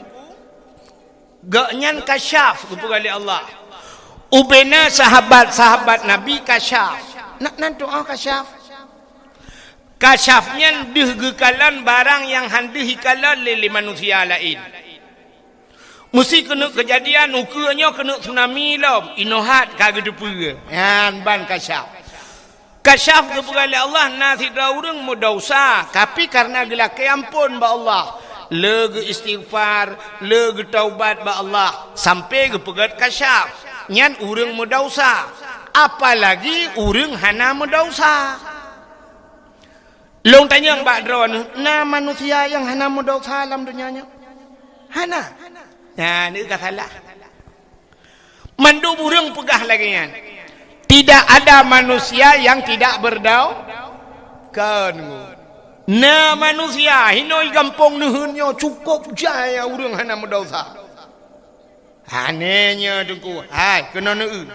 gobnyan kasyaf geupeugah lé Allah. Ubena sahabat-sahabat Nabi kasyaf. Na, nan tu'oh kasyaf. Kasyaf nyan deuh geukalon barang nyang han deuh ikalon lé, lé manusia laén. Meusi keuneuk keujadian ukeue nyoe keuneuk tsunami lom, inoe hat ka geuteupeue. Nyan ban kasyaf. Kasyaf geupeugah lé Allah na sidroe ureuëng meudesya, tapi kareuna geulakée amphon bak Allah, le geuistighfar, le geutaubat bak Allah, sampoe geupeugét kasyaf. Nyan ureuëng meudesya. Apalagi ureuëng hana meudesya. Lôn tanyong bak droeneuh, na manusia nyang hana meudesya lam donya nyoe? Hana. Nah, ni ka salah. Mandum ureuëng peugah lagée nyan. Tidak ada manusia yang tidak berdau-, kan. Na manusia, hinoe gampông neuheun nyoe cukôp jai ureuëng hana meudesya. Aneh nyoe Teungku. Hai, keunoe neueu.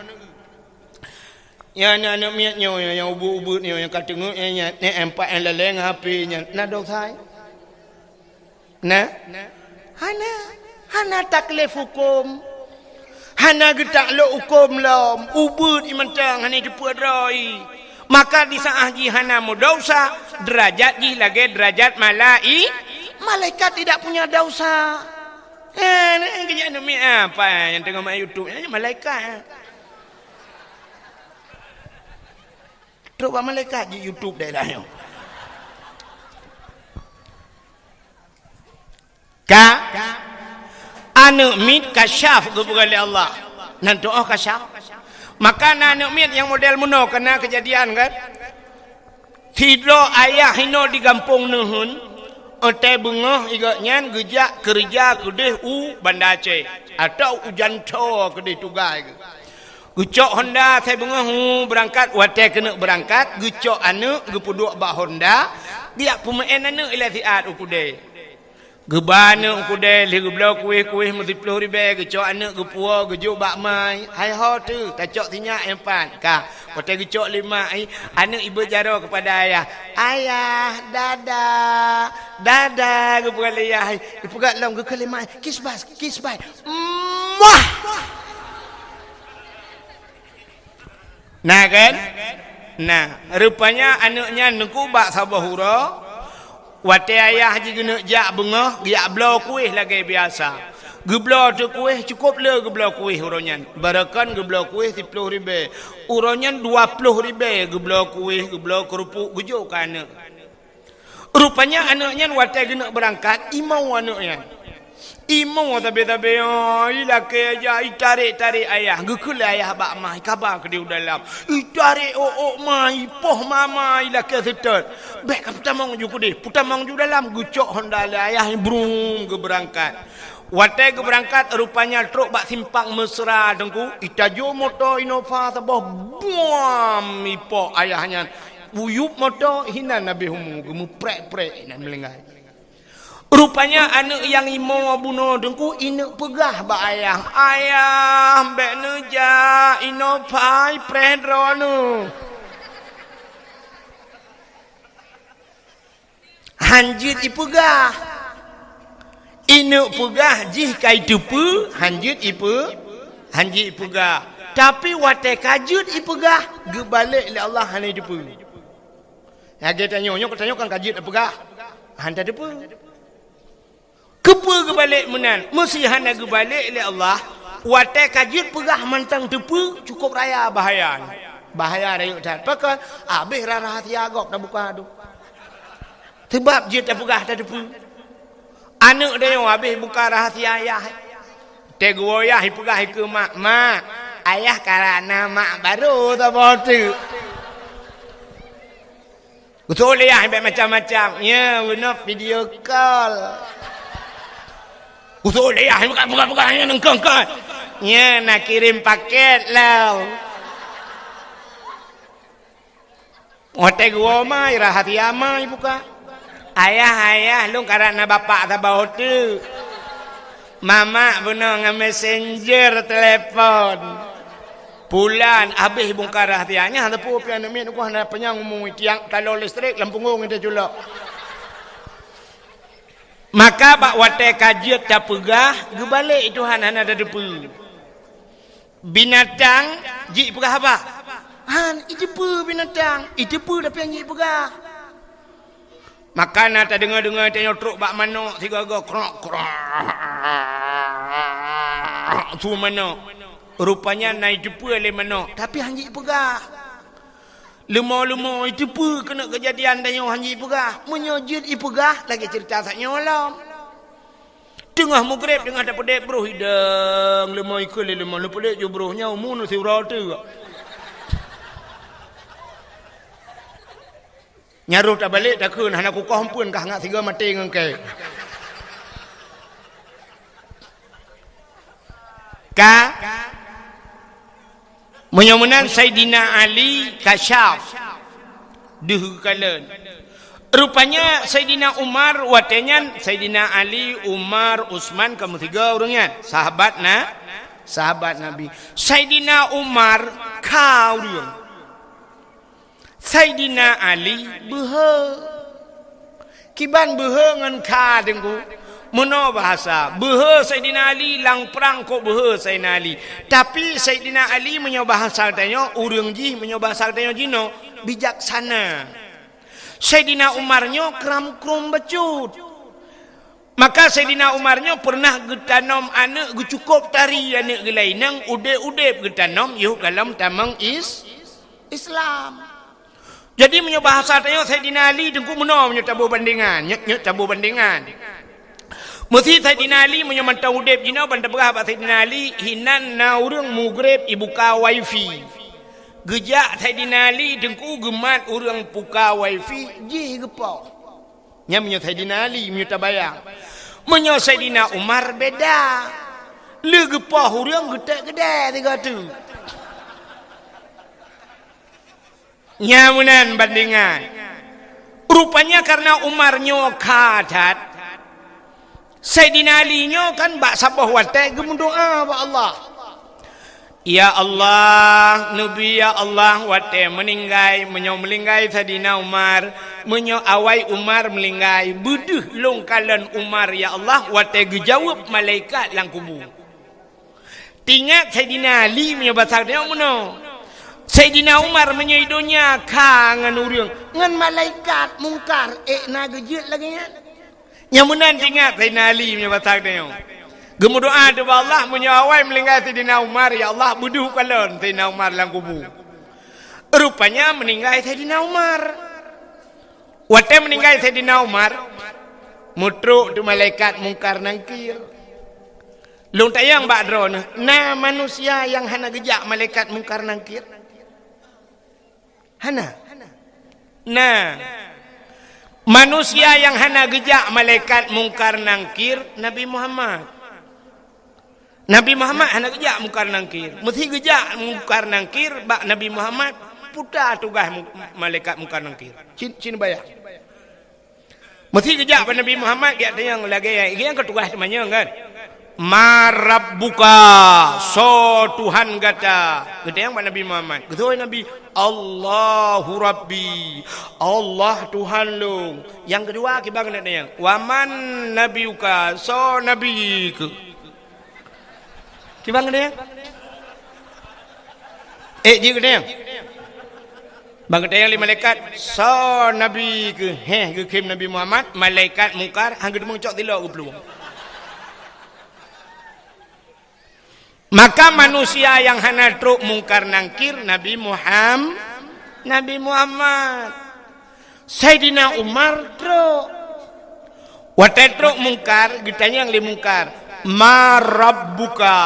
Nyan aneuk miet nyoe, nyang ubeuet-ubeuet nyoe, nyang ka teungeut nyan, nyan, nyan, empat nyang laleng H P nyan. Na desya? Na? Hana. Hana taklif huköm. Hana geutaklok huköm lom. Ubeuet ié mantong hana teupeu droe. Maka di saát jih hana meudesya, deurajat jih lagée deurajat malai-, malaikat tidak punya desya. Eh, ni kejak aneuk miet apa nyang teungoh main YouTube? Nyan malaikat. Trok bak malaikat jih YouTube daerah nyoe. Ka? Aneuk miet kasyaf geupeugah lé Allah. Nan tu'oh kasyaf. Maka na aneuk miet nyang model meunoe ka na keujadian kan? Sidroe ayah hinoe di gampông neuheun, watée beungoh gobnyan geujak keureuja keudeh u Banda Aceh, atawa u Janto keudeh tugai geuh. Geucok honda asai beungoh, hu, beurangkat, watée keuneuk beurangkat, geucok aneuk, geupeuduek bak honda, geujak peumeu'en aneuk ilée siat u keudè. Geuba aneuk u keudè, lheueh geubloe kueh-kueh meusiploh ribée, geucok aneuk geupuwoe, geujok bak ma, hai ho teuh, tacok sinyak nyang pat, ka. Watée geucok lé ma, ai, aneuk ibeuet jaroe keupada ayah, "Ayah, dada, dada," geupeugah lé ayah, ai, geupeugah lom, geukheun lé ma, "Kiss bye, kiss bye." Muah! Na kan? Na, rupanya aneuk nyan neuku bak saboh uroe, watée ayah jih geuneuk jak beungoh, geujak bloe kueh lagée biasa. Geubloe teuh kueh, cukôp le geubloe kueh uroe nyan. Barokon geubloe kueh siploh ribée. Uroe nyan dua ploh ribée geubloe kueh, geubloe keureupuk, geujok keu aneuk. Rupanya aneuk nyan watée geuneuk beurangkat, imoe aneuk nyan. Imoe sabe-sabe, oh, ilakée jak, itarek-tarek ayah. Geukheun lé ayah bak ma, ikaba keudeh u dalam. Itarek ôk-ôk ma, ipoh mama, ilakée seutôt. Bék ka peutamong ju keudeh, peutamong ju dalam, geucok honda lé ayah, brum, geubeurangkat. Watée geubeurangkat, rupanya trok bak simpang Mesra, Teungku. Itajô moto Innova saboh, buam, ipoh ayah nyan. Buyup moto hinan habéh umu, geumeuprek-prek hinan meulinggai. Rupanya aneuk nyang imoe bunoe Teungku ineuk peugah bak ayah, "Ayah, bék neujak, Innova ipreh droeneuh." Han jeuet ipeugah. Ineuk peugah jih ka iteupeue, han jeuet ipe-, han jeuet ipeugah. Tapi watée ka jeuet ipeugah, geubalek lé Allah hana iteupeue. Lagée tanyoe, nyoe tanyoe kan ka jeuet ipeugah, han tateupeue. Keupeue geubalek meunan? Meusé hana geubalek lé Allah, watée ka jeuet peugah mantong teupeue, cukôp raya bahaya nyoe. Bahaya rayeuk that. Pakon? Abéh ra-, rahsia gob tabuka tu. Seubab jeuet tapeugah tateupeue. Aneuk tanyoe abéh buka rahsia ayah. Teuh geuwoe ayah ipeugah ikeue mak, "Mak, ayah ka na mak barô saboh teuk." Usul ayah bék macam-macam. Ya, guna video call. Usul ayah buka, buka, buka, ya, nengkong kan. Ya, na kirim paket lah. Watée geuwoe mai, rahsia mai buka. "Ayah, ayah, lôn karab na bapak saboh teuk." Mamak bunoe ngon messenger telepon. Pulan habéh bungkar rahsia. Nyan teupeu pian aneuk miet, ku hana panyang umu, tiang taloe listrik lam punggong ita culok. Maka bak watée ka jeuet tapeugah, geubalek Tuhan hana tateupeue. Binatang jeuet peugah haba? Han, iteupeue binatang, iteupeue tapi han jeuet peugah. Maka na tadeungoe-deungoe tanyoe trok bak manok sigoe-goe, krok, krok. Su manok. Rupanya na iteupeue lé manok, tapi han jeuet peugah. Leumo-leumo iteupeue keuneuk keujadian tanyoe han jeuet peugah. Meunyoe jeuet ipeugah, lagée ceurita sak nyoe lom. Teungoh mugreb, teungoh tapeudeb broh idong, leumo ikheun lé leumo, leupeudeb ju broh nyoe umu neusiuroe teuk. Nyan roh tabalek takheun, hana kukoh eumpeuen kah ngat sigoe maté ngon kée. Ka, meunyoe meunan Saidina Ali kasyaf deuh geukalon. Rupanya Saidina Umar watée nyan, Saidina Ali, Umar, Utsman ka meusigoe ureuëng nyan, sahabat na, sahabat Nabi. Saidina Umar kha ureuëng. Saidina Ali beuhe. Kiban beuhe ngon kha, Teungku? Meunoe bahasa, beuhe Saidina Ali, lam prang kok beuhe Saidina Ali. Tapi Saidina Ali meunyoe bahasa tanyoe, ureuëng jih meunyoe bahasa tanyoe jinoe, bijaksana. Saidina Umar nyoe kram-krum bacut. Maka Saidina Umar nyoe peureunah geutanom aneuëk geucukôp tari aneuëk geulainang udeb-udeb geutanom yoh dalam tamong is-, Islam. Jadi meunyoe bahasa tanyoe Saidina Ali Teungku meunoe meunyoe taboh bandengan, nyot-nyot taboh bandengan. Meusi Saidina Ali meunyoe mantong udeb jinoe ban tapeugah bak Saidina Ali, hinan na ureuëng mugreb ibuka wifi. Geujak Saidina Ali Teungku geumat ureuëng buka wifi jih geupoh. Nyan meunyoe Saidina Ali, meunyoe tabayang. Meunyoe Saidina Umar beda. Le geupoh ureuëng geutek keudée tiga tu. Nyan meunan bandengan. Rupanya karena Umar nyoe kha that, Saidina Ali nyoe kan bak saboh watée geumeudoá bak Allah. Ya Allah, neubi ya Allah, watée meuninggai, meunyoe meuninggai Saidina Umar, meunyoe awai Umar meuninggai, beudeuh lôn kalon Umar ya Allah, watée geujaweueb malaikat lam kubu. Teuingat Saidina Ali meunyoe basa tanyoe meunoe. Saidina Umar meunyoe i donya kha ngon ureuëng, ngon malaikat Mungkar ék na geujeuet lagée nyan. Nyang meunan teuingat Saidina Ali meunyoe basa tanyoe. Geumeudoá teuh bak Allah meunyoe awai meuninggai Saidina Umar, ya Allah, beudeuh kalon Saidina Umar lam kubu. Rupanya meuninggai Saidina Umar. Watée meuninggai Saidina Umar, meutrok teuh malaikat Mungkar Nangkir. Lôn tanyong bak droeneuh, na manusia nyang hana geujak malaikat Mungkar Nangkir? Hana. Nah, manusia nyang hana geujak malaikat Mungkar Nangkir, Nabi Muhammad. Nabi Muhammad hana geujak Mungkar Nangkir. Meusi geujak Mungkar Nangkir bak Nabi Muhammad, peue tugaih mu-, malaikat Mungkar Nangkir. Cit, cit bayang. Meusi geujak bak Nabi Muhammad, geujak tanyong lagée nyan, geujak tanyong keu tugaih teumanyong kan. "Man rabbuka, soe Tuhan gata?" Geutanyong bak Nabi Muhammad. Geutanyong Nabi, "Allahu Rabbi, Allah Tuhan lôn." Nyang keudua, kiban keuneuk tanyong, "Wa man nabiyuka, soe nabi keuh?" Kiban keuneuk tanyong? Eh, jih keuneuk tanyong? Ban geutanyong lé malaikat, "Soe nabi keuh?" Heh, geukhém Nabi Muhammad, malaikat Mungkar, han geuteumeung cok tilok geuplueng. Maka manusia nyang hana trok Mungkar Nangkir, Nabi Muham-, Nabi Muhammad. Saidina Umar trok. Watée trok Mungkar, geutanyong lé Mungkar, "Man rabbuka?"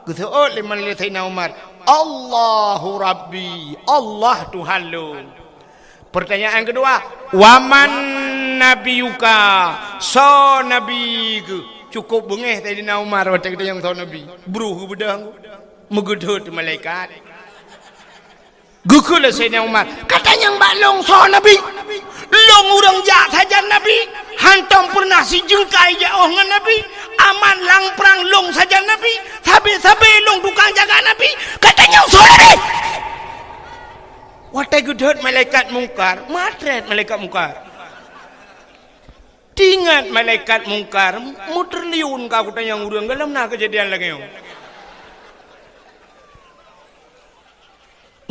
Geuseuôt lé, lé Saidina Umar, "Allahu Rabbi, Allah Tuhan lôn." Pertanyaan keudua, "Wa man nabiyuka?" Soe nabi keuh? Cukôp beungéh Saidina Umar watée geutanyong soe nabi. Bruh geubeudôh, meugeudhôt malaikat. Geukheun lé Saidina Umar, "Ka tanyong bak lôn soe nabi? Lôn ureuëng jak sajan nabi, hantom peureunah sijeungkai jiôh ngon nabi. Aman lam prang lôn sajan Nabi, sabe-sabe lôn tukang jaga Nabi, ka tanyong soe deh. Watée geudhôt malaikat Mungkar, matrét malaikat Mungkar. Tingat malaikat Mungkar, meutriliun ka kutanyong ureuëng, galom na keujadian lagée nyoe.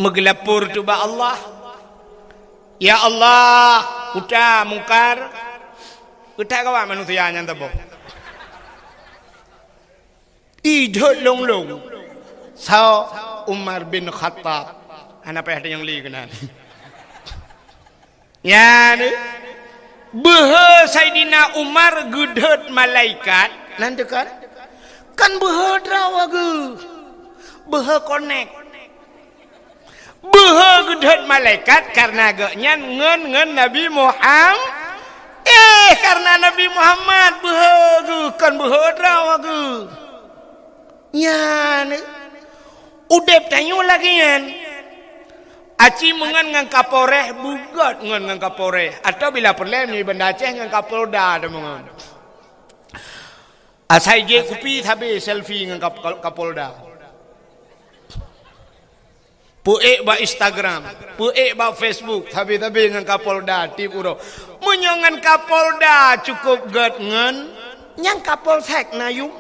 Meugeulapor teuh bak Allah, "Ya Allah, kuta Mungkar, kuta kawa manusia nyan teuboh." Idhôt lôn-lôn. Soe? Umar bin Khattab. Hana payah tanyong lé keunan. Nyan, beuhe Saidina Umar geudhôt malaikat, nan teuka. Kan beuhe droe geuh. Beuhe konek. Beuhe geudhôt malaikat karena geuhnyan ngon, ngon Nabi Muham-, eh, karena Nabi Muhammad beuhe geuh, kon beuhe droe geuh. Nyan, udeb tanyoe lagée nyan. Aci meungon ngon Kapolres, beugét ngon, ngon Kapolres. Atawa bila peureulée nyoe Banda Aceh ngon Kapolda tameungon. Asai jép kupi sabe selfie ngon Kap-, Kap-, Kapolda. Peuék bak Instagram, peuék bak Facebook, sabe-sabe ngon Kapolda tieb uroe. Meunyoe ngon Kapolda cukup gét ngon, nyang Kapolsek na yum.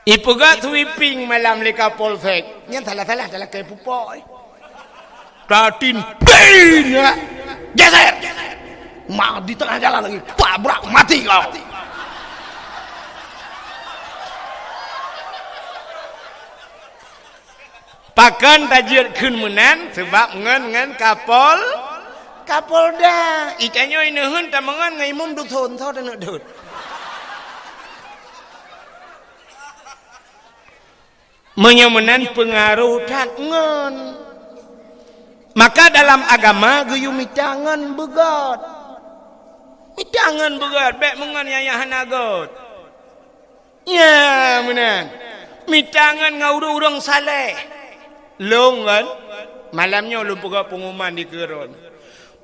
Ipeugah sweeping malam lé Kapolsek. Nyan salah-salah, salah keu pupok, eh. Tatin, bing, ya. Geser. Ma di tengah jalan lagi. Tabrak, mati kau. Pakon tajeuet kheun meunan? Sebab ngon, ngon Kapol-, Kapolda. Itanyoe ineuheun tameungon ngon imum dusun, soe taneuk deuet. Meunyoe meunan peungaroh that ngon. Maka dalam agama geuyue mita ngon beugét. Mita ngon beugét, bék meungon nyang hana gét. Nya, meunan. Mita ngon ngon ureuëng-ureuëng saleh. Lôn kan, malam nyoe lôn peugah pengumuman di keuron.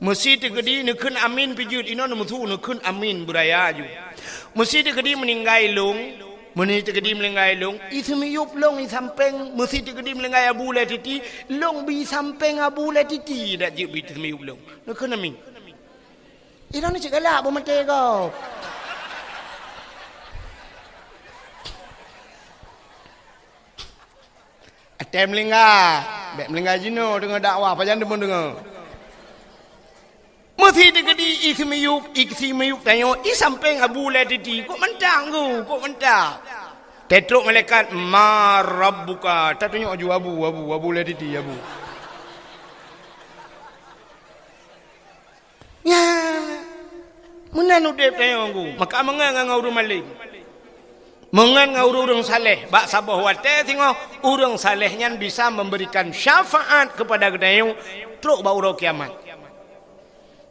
Meusi teukeudi neukheun amin pih jeuet, inoe neumeusu neukheun amin beuraya ju. Meusi teukeudi meuninggai lôn, meuni teukeudi meuninggai lôn, iseumiyueb lôn isampéng, meusi teukeudi meuninggai Abu Lé Titi, lôn bi sampéng Abu Lé Titi dak jeuet bi iseumiyueb lôn. Neukheun amin. Inoe ni cit galak beumaté gob. Até meulingga, bék meulingga jinoe deungoe dakwah, pajan deungon deungoe. Meusi teukeudi iseumiyueb, iseumiyueb tanyoe, isampéng Abu Lé Titi, kok mantang geuh, kok mantang. Teutrok malaikat, "Ma rabbuka?" Tatunyok aju Abu, Abu, Abu Lé Titi, Abu. Nya, meunan udeb tanyoe geuh. Maka meungon ngon ureuëng malém. Meungon ngon ureuëng saleh. Bak saboh watée singoh, ureuëng saleh nyan bisa memberikan syafaat kepada geutanyoe trok bak uroe kiamat.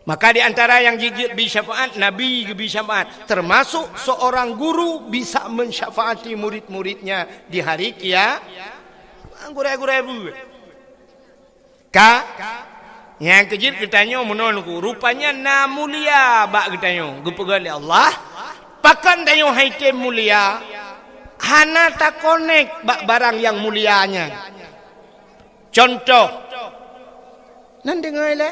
Maka di antara nyang jijeuet bi syafaat, Nabi geubi syafaat. Termasuk seorang guru bisa mensyafaati murid-muridnya di hari kia-, gurée-gurée buet. Ka, nyang keujeuet geutanyoe meunoe Teungku, rupanya na mulia bak geutanyoe, geupeugah lé Allah, pakon tanyoe hai tem mulia, hana takonek bak barang nyang mulia nyan. Contoh, nan deungoe lé?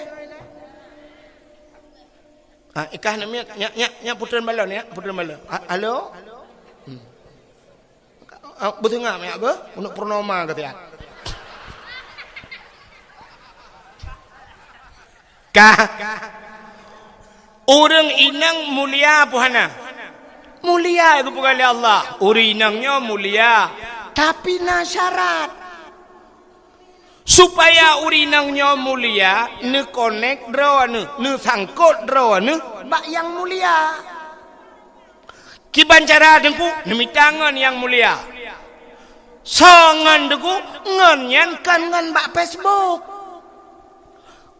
Ah, ikah namiet, nyak, nyak, nyak putreun balon, ya, putreun balon. Ah, halo? Hmm. Ah, beuteungoh, ya, beuh? Untuk purnoma, kata ya. Kah? Ureuëng inong mulia peue hana? Mulia geupeugah lé Allah. Ureuëng inong nyoe mulia, tapi na syarat. Supaya ureuëng inong nyoe mulia, neukonek droeneuh, neusangkot droeneuh bak nyang mulia. Kiban cara Teungku, neumita ngon nyang mulia. Soe ngon Teungku? Ngon nyan kon ngon bak Facebook.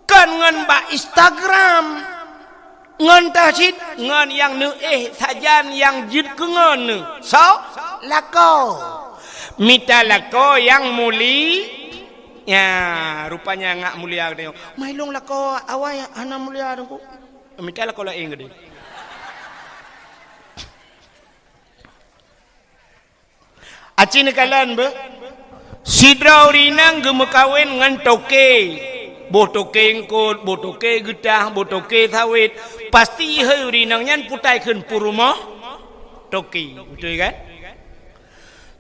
Kon ngon bak Instagram. Ngon teuh cit, ngon nyang neuéh sajan nyang jeuet keu ngon neuh. Soe? Lakoe. Mita lakoe nyang muli-, Ya, rupanya ngak mulia geutanyoe. Mai lôn lakoe awai hana mulia Teungku. Mita lakoe laén geude. Aci neukalon beuh. Sidroe ureueng inong geumeukawen ngon toke. Boh toke eungkot, boh toke geutah, boh toke sawét. Pasti hai ureueng inong nyan putai kheun peurumoh toke. Beutôi kan?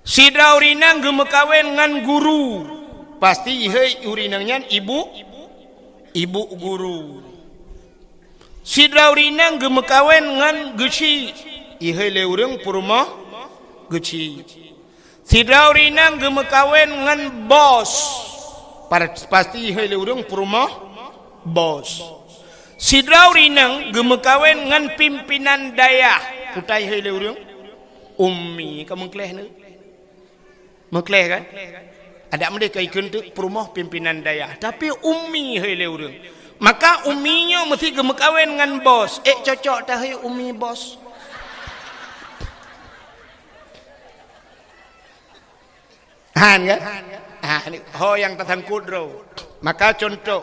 Sidroe ureueng inong geumeukawen ngon guru. Pasti hai ureueng inong nyan ibu, ibu guru. Sidroe ureueng inong geumeukawen ngon geuchik, ihai lé ureueng peurumoh geuchik. Sidroe ureueng inong geumeukawen ngon bos, par-, pasti ihai lé ureueng peurumoh bos. Sidroe ureueng inong geumeukawen ngon pimpinan dayah, putai ihai lé ureueng ummi, ka meukleh neu. Meukleh kan? Adak meudeh ka ikheun teuk peurumoh pimpinan dayah, tapi ummi hai lé ureueng. Maka ummi nyoe meusti geumeukawen ngon bos. Ék cocok tahai ummi bos. Han kan? Ah, ni ho nyang teusangkot droe. Maka contoh,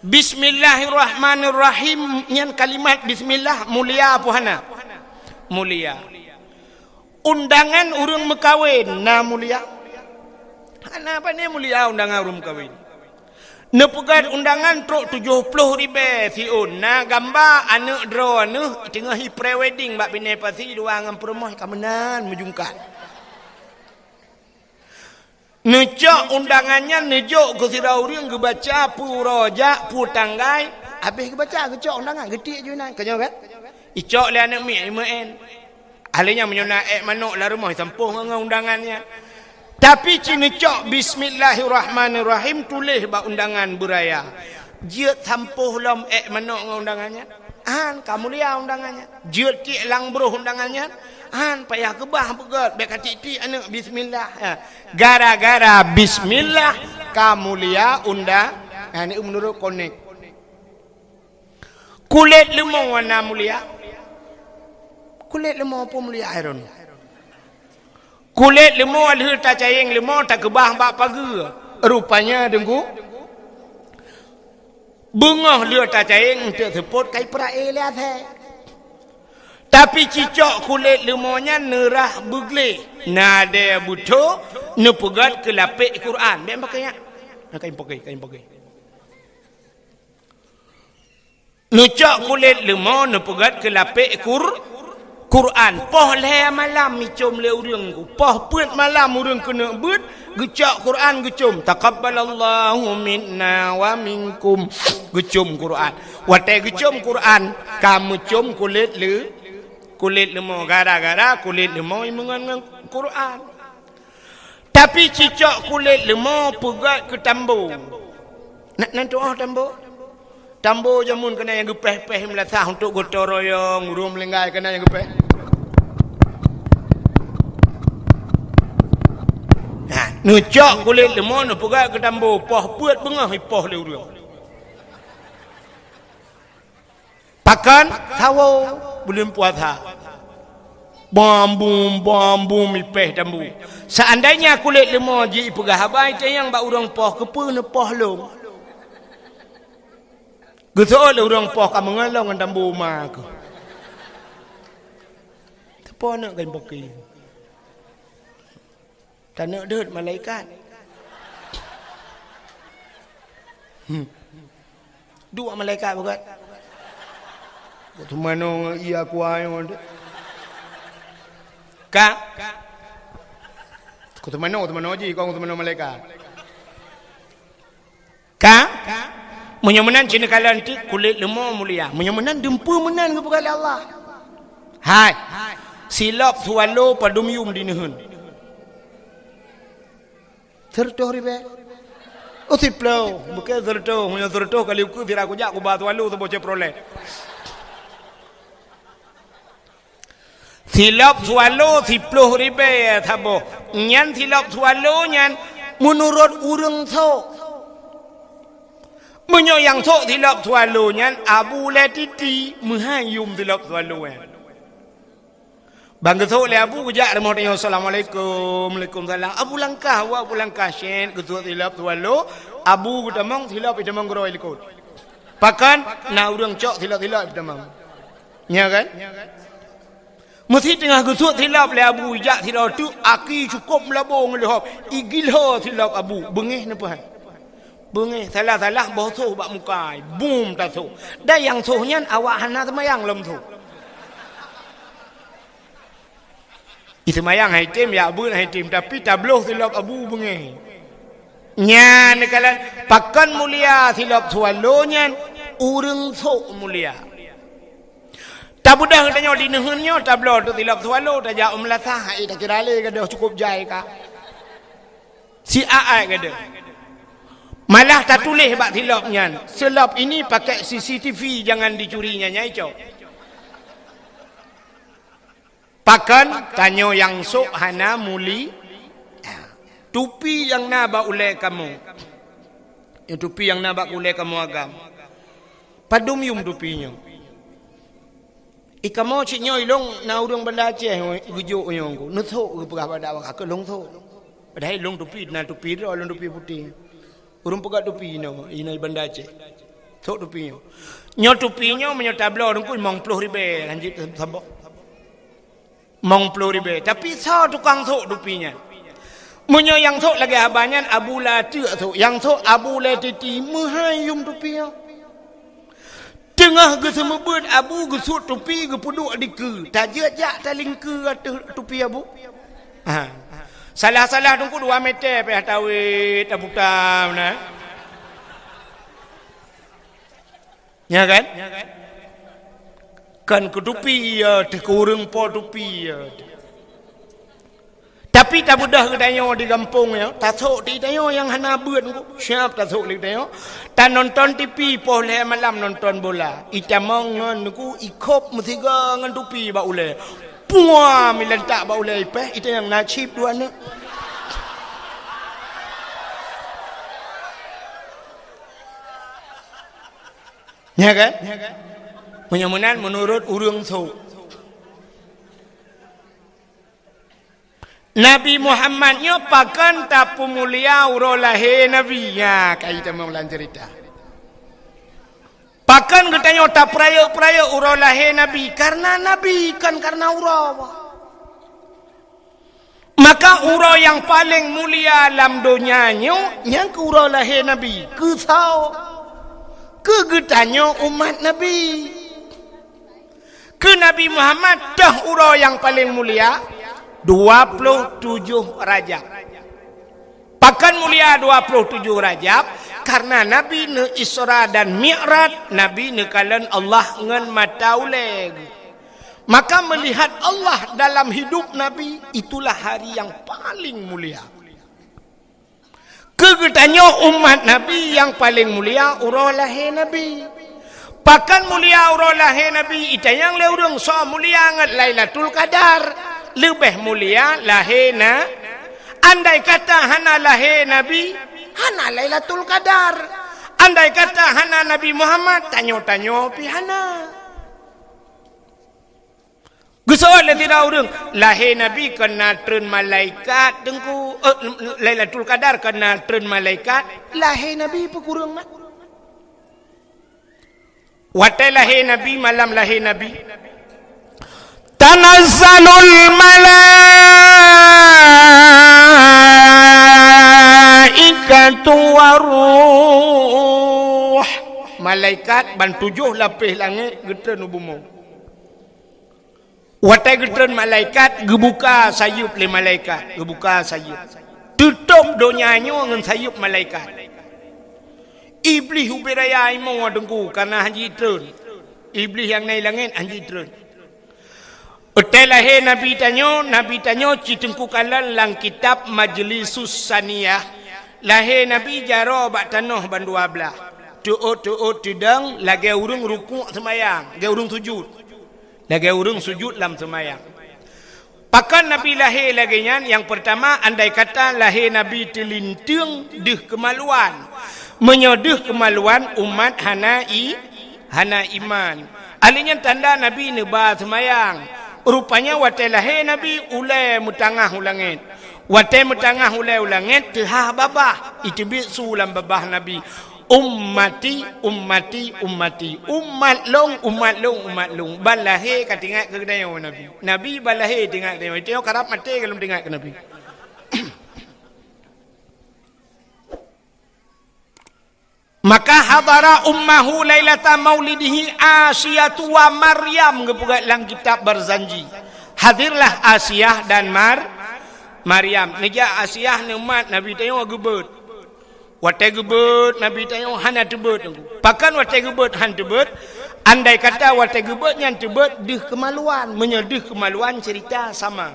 Bismillahirrahmanirrahim nyan kalimat bismillah mulia apa hana? Mulia. Undangan ureueng meukawen na mulia? Hana, pane mulia undangan ureueng meukawen. Neupeugét undangan trok tujoh ploh ribée siôn, na gamba aneuk droeneuh teungoh i pre-wedding bak binéh pasi dua ngon peurumoh ka meunan meujungkat. Neucok undangan nyan neujok keu sidroe ureueng geubaca peue uroe jak, peue tanggai, habéh geubaca geucok undangan geutiek ju inan. Ka nyoe kan? Icok lé aneuk miet imeu'en. Ahli nyan meunyoe na ék manok lam rumoh isampôh ngon, ngon undangan nyan. Tapi ci neucok bismillahirrahmanirrahim tuléh bak undangan beuraya. Jeuet sampôh lom ék manok ngon undangan nyan. An ka mulia undangan nyan. Jeuet tiek lam broh undangan nyan. An payah keubah beugét, bék ka tiek-tiek aneuk bismillah. Ha. Gara-gara bismillah ka mulia undang-, ha, ni meunurot konek. Kulét leumo na mulia. Kulét leumo peue mulia hai droeneuh? Kulét leumo lheueh tacayeng leumo takeubah bak pageue. Rupanya deungku, beungoh lheueh tacayeng eunteuk seupôt kai peuraya lé asèe. Tapi cicok kulét leumo nyan neurah beugleh, nadèe beutho neupeugét keu lapék Quran. Bék pakai nyan. Kain pakai, kain pakai. Neucok kulét leumo neupeugét keu lapék Qur-, Quran. Poh lhèe malam icom lé ureueng ku. Poh peuet malam ureueng keuneuk beuet, geucok Quran geucom. Taqabbalallahu minna wa minkum. Geucom Quran. Watèe geucom Quran, ka meucom kulét leu-, kulét leumo. Gara-gara kulét leumo imeungon ngon Quran. Tapi cicok kulét leumo peugét keu tambo. Na, na tu'oh tambo? Tambo jameun keunan nyang geupéh-péh meulasah untuk gotong royong, ureueng meulinggai keunan nyang geupéh. Nah, neucok kulét leumo neupeugét keu tambo, poh peuet beungoh ipoh lé ureueng. Pakon? Sawoe buleuen puasa. Bambum, bambum ipéh tambo. Seandainya kulét leumo jipeugah haba itanyong bak ureueng poh, keupeue neupoh lôn? Geuseuôt lé ureueng poh ka meungon lôn ngon tambo ma keuh. Teupoh neuk kain poke. Taneuk deuet malaikat. Hmm. Dua malaikat bukan? Kok teumanoe ngon iya kuah nyoe. Ka? Kok teumanoe, teumanoe ji, kok teumanoe malaikat. Ka? Meunyoe meunan cit neukalon ti kulét leumo mulia. Meunyoe meunan dumpeue meunan geupeugah lé Allah. Hai. Silop swallow padum yum dineuheun. Seureutoh ribée. Oh, siploh. Bukon seureutoh. Meunyoe seureutoh kali ukeue sira kujak kuba swallow saboh Chevrolet. Silop swallow siploh ribée saboh. Nyan silop swallow nyan meunurot ureueng sok. Meunyoe nyang sok silop swallow nyan Abu Letiti meuhai yum silop swallow nyan. Ban geusok lé Abu geujak rumoh tanyoe, "Assalamualaikum." "Waalaikumsalam." Abu langkah, awak Abu langkah, syet, geusok silop swallow, Abu geutamong, silop itamong keudroe likot. Pakon na ureuëng cok silop-silop itamong. Nya kan? Meusi teungoh geusok silop lé Abu, ijak sidroe teuk, aki cukôp meulabô ngon leuhop, igilo silop Abu, beungéh neupeuhai. Beungéh, salah-salah boh soh bak muka, bum tasoh. Dan nyang soh nyan awak hana seumayang lom soh. Iseumayang hai tem, jak beuet hai tem, tapi tabloh silop Abu beungéh. Nyan neukalon, pakon mulia silop swallow nyan, ureuëng sok mulia. Tabeudôh geutanyoe di neuheun nyoe, tabloe teuk silop swallow, tajak u meulasah, hai takira lé gadoh cukôp jai ka. Si aai gadoh. Malah tatuléh bak silop nyan, "Silop ini pakai C C T V, jangan dicuri," nyan nyai cok. Pakon tanyoe nyang sok hana muli, tupi nyang na bak ulée kamoe. Nyang tupi nyang na bak ulée kamoe agam. Padum yum tupi nyoe? Ikamoe cit nyoe ilong na ureuëng Banda Aceh geujok nyoe ku. Neusok geupeugah bak dakwah keu lông sok. Padahai lông tupi, na tupi droe, lông tupi putéh. Ureuëng peugah tupi inoe, inoe Banda Aceh. Sok tupi nyoe. Nyoe tupi nyoe meunyoe tabloe Teungku limong ploh ribée, lanjut saboh. Limong ploh ribée. Tapi soe tukang sok tupi nyan? Meunyoe nyang sok lagée haba nyan, Abu la teuk sok. Nyang sok Abu lé titi, meuhai yum tupi nyoe. Teungoh geuseumeubeuet Abu geusut tupi geupeuduek dikeue, tajeuet jak talingkeue ateueh tupi Abu. Ha. Salah-salah Teungku dua meter pih tawét taputa meunan. Nya kan? Kan keu tupi ya, teuh keu ureuëng po tupi ya. Tapi tabeudôh geutanyoe di gampông nyoe, tasok di tanyoe nyang hana beuet, siab tasok lé geutanyoe. Tanonton T V poh lhée malam nonton bola. Itamong ngon nuku ikhop meusigoe ngon tupi bak ulée. Puam ilantak bak ulée ipéh, itanyong na chip dua neuk. Nya kan? Meunyoe meunan meunurot ureuëng sok. Nabi Muhammad nyoe pakon tapeumulia uroe lahé Nabi? Nya, kai tamong lam ceurita. Pakon geutanyoe tapeurayeuk-peurayeuk uroe lahé Nabi? Kareuna Nabi, kon kareuna uroe. Maka uroe nyang paleng mulia lam donya nyoe, nyang keu uroe lahé Nabi. Keu soe? Keu geutanyoe umat Nabi. Keu Nabi Muhammad, toh uroe nyang paleng mulia, dua ploh tujoh Rajab. Pakon mulia dua ploh tujoh Rajab? Kareuna Nabi neu-Isra dan Mi'raj, Nabi neukalon Allah ngon mata ulée. Maka meulihat Allah dalam hidup Nabi, itulah hari nyang paleng mulia. Keu geutanyoe umat Nabi nyang paleng mulia uroe lahé Nabi. Pakon mulia uroe lahé Nabi? Itanyong lé ureuëng, soe mulia ngon Lailatul Qadar? Leubeh mulia lahé na. Andai kata hana lahé Nabi, hana Lailatul Qadar. Andai kata hana Nabi Muhammad, tanyoe-tanyoe pih hana. Geuseuôt lé sidroe ureuëng, lahé Nabi kon na treun malaikat Teungku, eh, Lailatul Qadar kon na treun malaikat, lahé Nabi peukureueng mat. Watée lahé Nabi, malam lahé Nabi, tanazzalul malaikatu waruh. Malaikat ban tujoh lapéh langét geutreun u bumoe. Watée geutreun malaikat, geubuka sayeuep lé malaikat, geubuka sayeuep. Teutôb donya nyoe ngon sayeuep malaikat. Iblih ubit raya imoe Teungku, kareuna hana jitreun. Iblih nyang na i langét hana jitreun. Watée lahé Nabi tanyoe, Nabi tanyoe ci Teungku kalon lam kitab Majlisus Saniyah. Lahé Nabi jaroe bak tanoh bandua blaih. Teuôt-teuôt teudong lagée ureuëng rukuk seumayang, lagée ureuëng sujut. Lagée ureuëng sujut lam seumayang. Pakon Nabi lahé lagée nyan? Nyang peurtama, andai kata lahé Nabi teulinteung deuh keumaluan. Meunyoe deuh keumaluan, umat hana i, hana iman. Ahli nyan tanda Nabi neuba seumayang. Rupanya watée lahé Nabi, ulée meutangah u langét. Watée meutangah ulée u langét, teuhah babah. Iteubiet su lam babah Nabi, "Ummati, ummati, ummati." Umat lôn, umat lôn, umat lôn. Ban lahé ka teuingat keu geutanyoe Nabi. Nabi ban lahé teuingat keu geutanyoe. Geutanyoe karab maté ka lom teuingat keu Nabi. Maka hadara ummahu lailata maulidihi Asiyatu wa Maryam, geupeugah lam kitab Barzanji. Hadirlah Asiyah dan Mar-, Maryam. Neujak Asiyah neumat Nabi tanyoe geubeuet. Watée geubeuet Nabi tanyoe hana teubeuet. Pakon watée geubeuet han teubeuet? Andai kata watée geubeuet nyan teubeuet deuh keumaluan. Meunyoe deuh keumaluan cerita sama.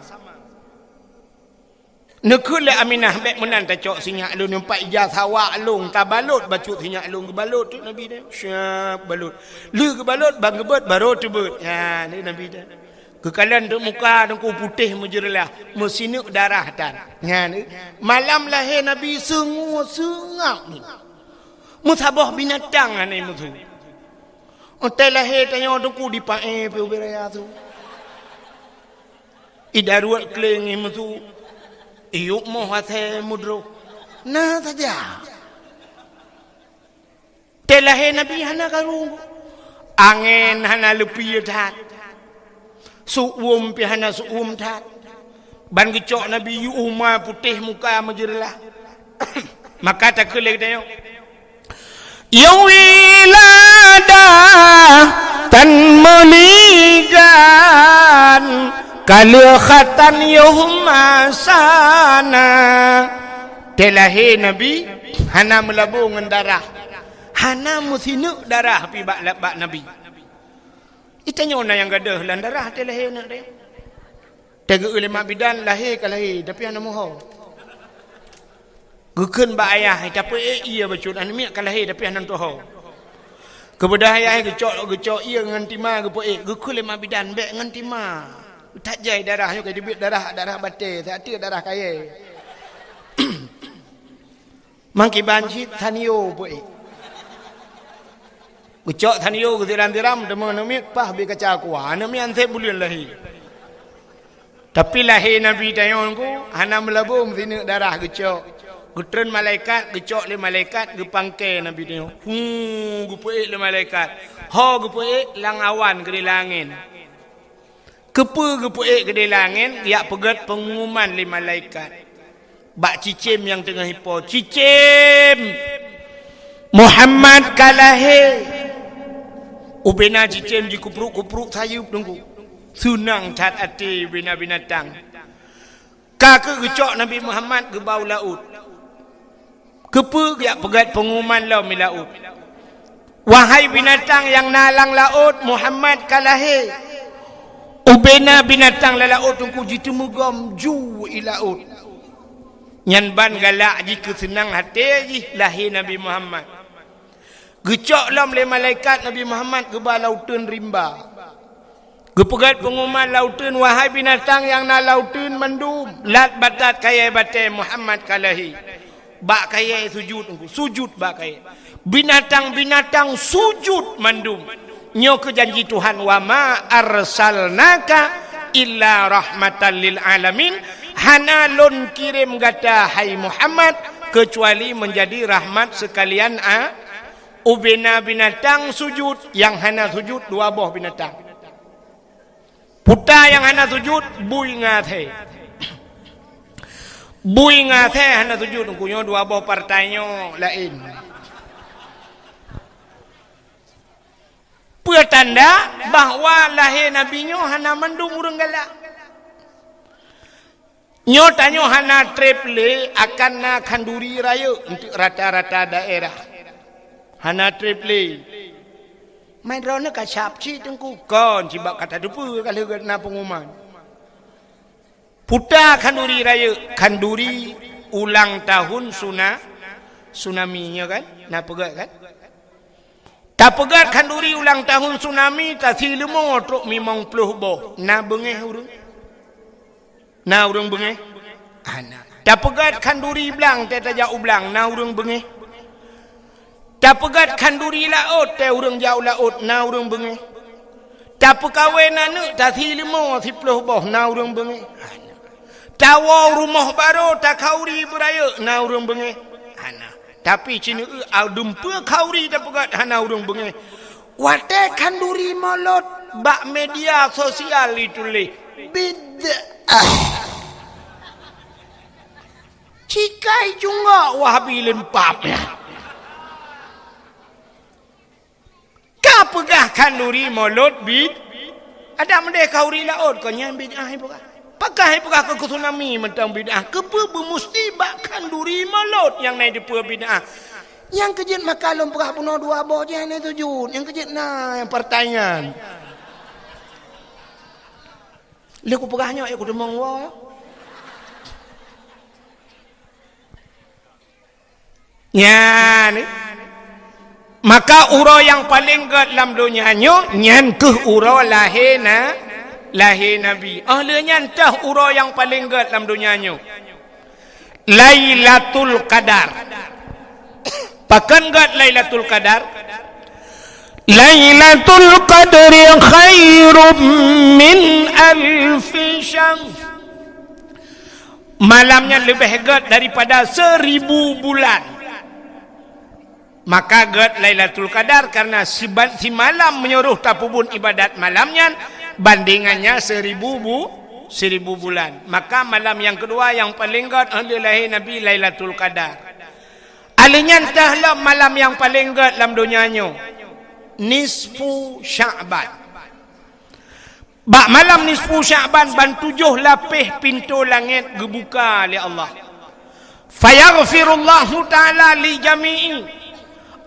Neukheun lé Aminah, "Bék meunan tacok sinyak lôn, nyoe pat ija sawa lôn, tabalot bacut sinyak lôn." Geubalot teuk Nabi nyan. Siap balot. Lheueh geubalot, ban geubeuet, barô teubeuet. Nyan, ni Nabi nyan. Geukalon teuk muka Teungku putéh meujeureulah, meusineuk darah tan. Nyan, malam lahé Nabi seungab-seungab ni. Meusaboh binatang hana meusu. Watée lahé tanyoe Teungku dipaéh pih ubé raya su. Idaruet kléng imeusu, iyueb moh asée meudroh. Na saja. Watée lahé Nabi hana karu. Angén hana leupie that. Su'uem pih hana su'uem that. Ban geucok Nabi yue uma putéh muka meujeureulah. Maka takheun lé geutanyoe, "Ya wilada tan meuligan, kaleuh khatan yoh masana." Watée lahé Nabi hana meulabô ngon darah. Hana meusineuk darah pih bak, bak Nabi. Geutanyoe na nyang gadôh lam darah watée lahé aneuk teuh. Watée geu-eu lé mak bidan, lahé ka lahé, tapi hana meuho. Geukheun bak ayah, "Tapeuék ié bacut, aneuk miet ka lahé, tapi hana meutuho." Keubeudah ayah geucok, geucok ié ngon tima geupeuék, geukheun lé mak bidan, "Bék ngon tima. That jai darah nyoe ka teubiet darah, darah batée, siat teuk darah kayée." Mangkiban cit Sanyo peuék. Geucok Sanyo geusiram-siram, teuma aneuk miet paih bie kaca kuah. Aneuk miet anseb buleuen lahé. Tapi lahé Nabi tanyoe Teungku hana meulabô meusineuk darah geucok. Geutreun malaikat, geucok lé malaikat, geupangke Nabi tanyoe. Hu, geupeuék lé malaikat. Ho geupeuék lam awan keudéh lam angén. Keupeue geupeuék keudéh lam angén, geujak peugét peungumuman lé malaikat. Bak cicém nyang teungoh ipo, "Cicém! Muhammad ka lahé!" Ubena cicém jikeupruk-kupruk sayeuep Teungku. Seunang that até ubena binatang. Ka keuh geucok Nabi Muhammad geuba u laôt. Keupeue geujak peugét peungumuman lom i laôt? "Wahai binatang nyang na lam laôt, Muhammad ka lahé!" Ubena binatang lam laôt Teungku jiteumugom ju i laôt. Nyan ban galak jih keu seunang até jih lahé Nabi Muhammad. Geucok lom lé malaikat Nabi Muhammad geuba lam uteuen rimba. Geupeugét peungumuman lam uteuen, "Wahai binatang nyang na lam uteuen mandum, lat batat kayée batée, Muhammad ka lahé." Bak kayée sujut Teungku, sujut bak kayée. Binatang-binatang sujut mandum. Nyoe keuh janji Tuhan, "Wa ma arsalnaka illa rahmatan lil alamin." Hana lôn kirém gata, hai Muhammad, keucuali meunjadi rahmat seukalian a-, Ubena binatang sujut, nyang hana sujut dua boh binatang. Puta nyang hana sujut, bui ngon asée. Bui ngon asée hana sujut, Teungku, nyoe dua boh partai nyoe laén. Peue tanda bahwa lahé Nabi nyoe hana mandum ureuëng galak. Nyoe tanyoe hana treb lé akan na khanduri rayeuk untuk rata-rata daerah. Hana treb lé. Mai droeneuh ka sab cit Teungku, kon cit bak ka tateupeue ka lheueh na peungumuman. Puta khanduri rayeuk, khanduri ulang tahun suna-, tsunami, nyoe kan? Na peugah kan? Tapeugét khanduri ulang tahun tsunami, tasileumô trok limong ploh boh. Na beungéh ureuëng? Na ureuëng beungéh? Hana. Tapeugét khanduri blang, tée tajak u blang, na ureuëng beungéh? Tapeugét khanduri laôt, tée ureuëng jak u laôt, na ureuëng beungéh? Tapeukawen aneuk, tasi leumo siploh boh, na ureuëng beungéh? Hana. Tawoe rumoh barô, takhauri beurayeuk, na ureuëng beungéh? Hana. Tapi sineuk adum peue khauri tapeugét, hana ureuëng beungéh. Watée khanduri mulod bak media sosial ituléh, bid'ah. Cikai cunggok Wahabi lempap nyan. Ka peugah khanduri mulod bid-, adak meudeh khanduri laôt, kon nyan bid'ah ipeugah. Pakon ipeugah keu tsunami mantong bid'ah? Keupeue beumusti bak khanduri mulod nyang na dipeue bid'ah? Nyang keujeuet maka lôn peugah bunoe dua boh jih hana sujud. Nyang keujeuet na nyang partai nyan. Lé kupeugah nyoe, ya kuteumong woe. Nyan, maka uroe nyang paleng gét lam donya nyoe, nyan kheueh uroe lahé na-, lahé Nabi. Oh lheueh nyan teuh uroe nyang paleng gét lam donya nyoe. Lailatul Qadar. Pakon gét Lailatul Qadar? Lailatul Qadri khairum min alfi syahr. Malam nyan leubeh gét daripada seribu bulan. Maka gét Lailatul Qadar karena siban-, simalam meunyoe tapeubuet ibadat malam nyan, bandingannya seribu bu-, seribu bulan. Maka malam nyang keudua nyang paleng gét, eh, lheueh lahé Nabi, Lailatul Qadar. Alheueh nyan teuh lom malam nyang paleng gét lam donya nyoe, nisfu Sya'ban. Bak malam nisfu Sya'ban ban tujoh lapéh pintoe langét geubuka lé Allah. Fayaghfirullahu ta'ala li jami'i.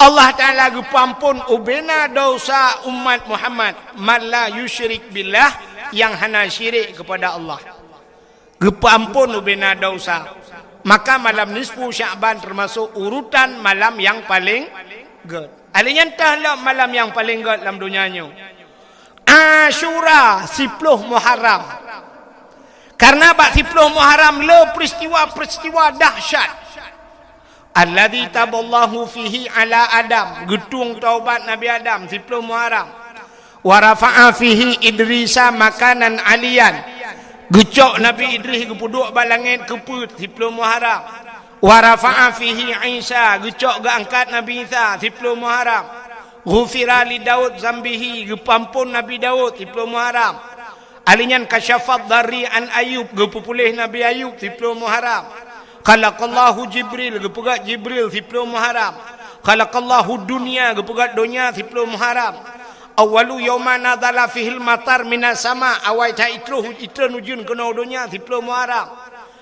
Allah Ta'ala geupeuamphon ubena desya umat Muhammad, man la yusyrik billah, nyang hana syirik keupada Allah. Geupeuamphon ubena desya. Maka malam nisfu Sya'ban teumasok urutan malam nyang paleng gét. Alheueh nyan teuh lom malam nyang paleng gét lam donya nyoe, Asyura, siploh Muharram. Karena bak siploh Muharram le peristiwa-peristiwa dahsyat. Alladzi taballahu fihi ala Adam, geutueng taubat Nabi Adam, siploh Muharram. Wa rafa'a fihi Idrisa makanan aliyan, geucok Nabi Idris geupeuduek bak langét keu peuet, siploh Muharram. Wa rafa'a fihi Isa, geucok geuangkat Nabi Isa, siploh Muharram. Ghufira li Daud zambihi, geupeuamphon Nabi Daud, siploh Muharram. Alheueh nyan kasyafad darri an Ayub, geupeupuléh Nabi Ayub, siploh Muharram. Khalaqallahu Jibril, geupeugét Jibril, siploh Muharram. Khalaqallahu dunya, geupeugét donya, siploh Muharram. Awwalu yauma nazala fihil matar minas sama, awai that itreun, itreun ujeuen keunoe donya, siploh Muharram.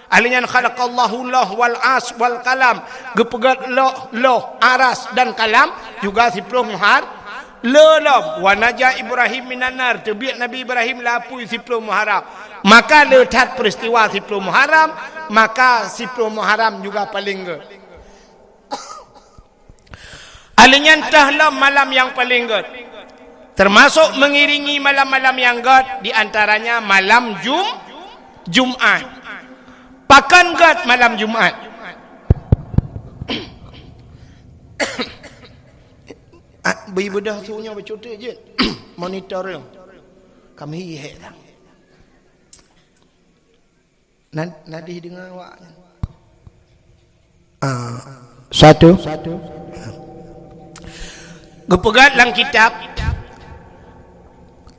Alheueh nyan khalaqallahu lauh wal ars wal qalam, geupeugét lauh, lauh, aras dan kalam juga siploh Muhar-, le lom. Wa naja Ibrahim minan nar, teubiet Nabi Ibrahim lam apui, siploh Muharram. Maka le that peristiwa siploh Muharram, maka siploh Muharram juga paleng gét. Alheueh nyan teuh lom malam nyang paleng gét. Teumasok mengiringi malam-malam nyang gét, di antaranya malam Jum-, Jumat. Pakon gét malam Jumat? Ah, beri beudôh su nyoe bacut teuk jeuet. Monitor nyoe. Kami hek dah. Nad-, nadeh deungoe awak nyan. Ah, satu. Geupeugah lam kitab,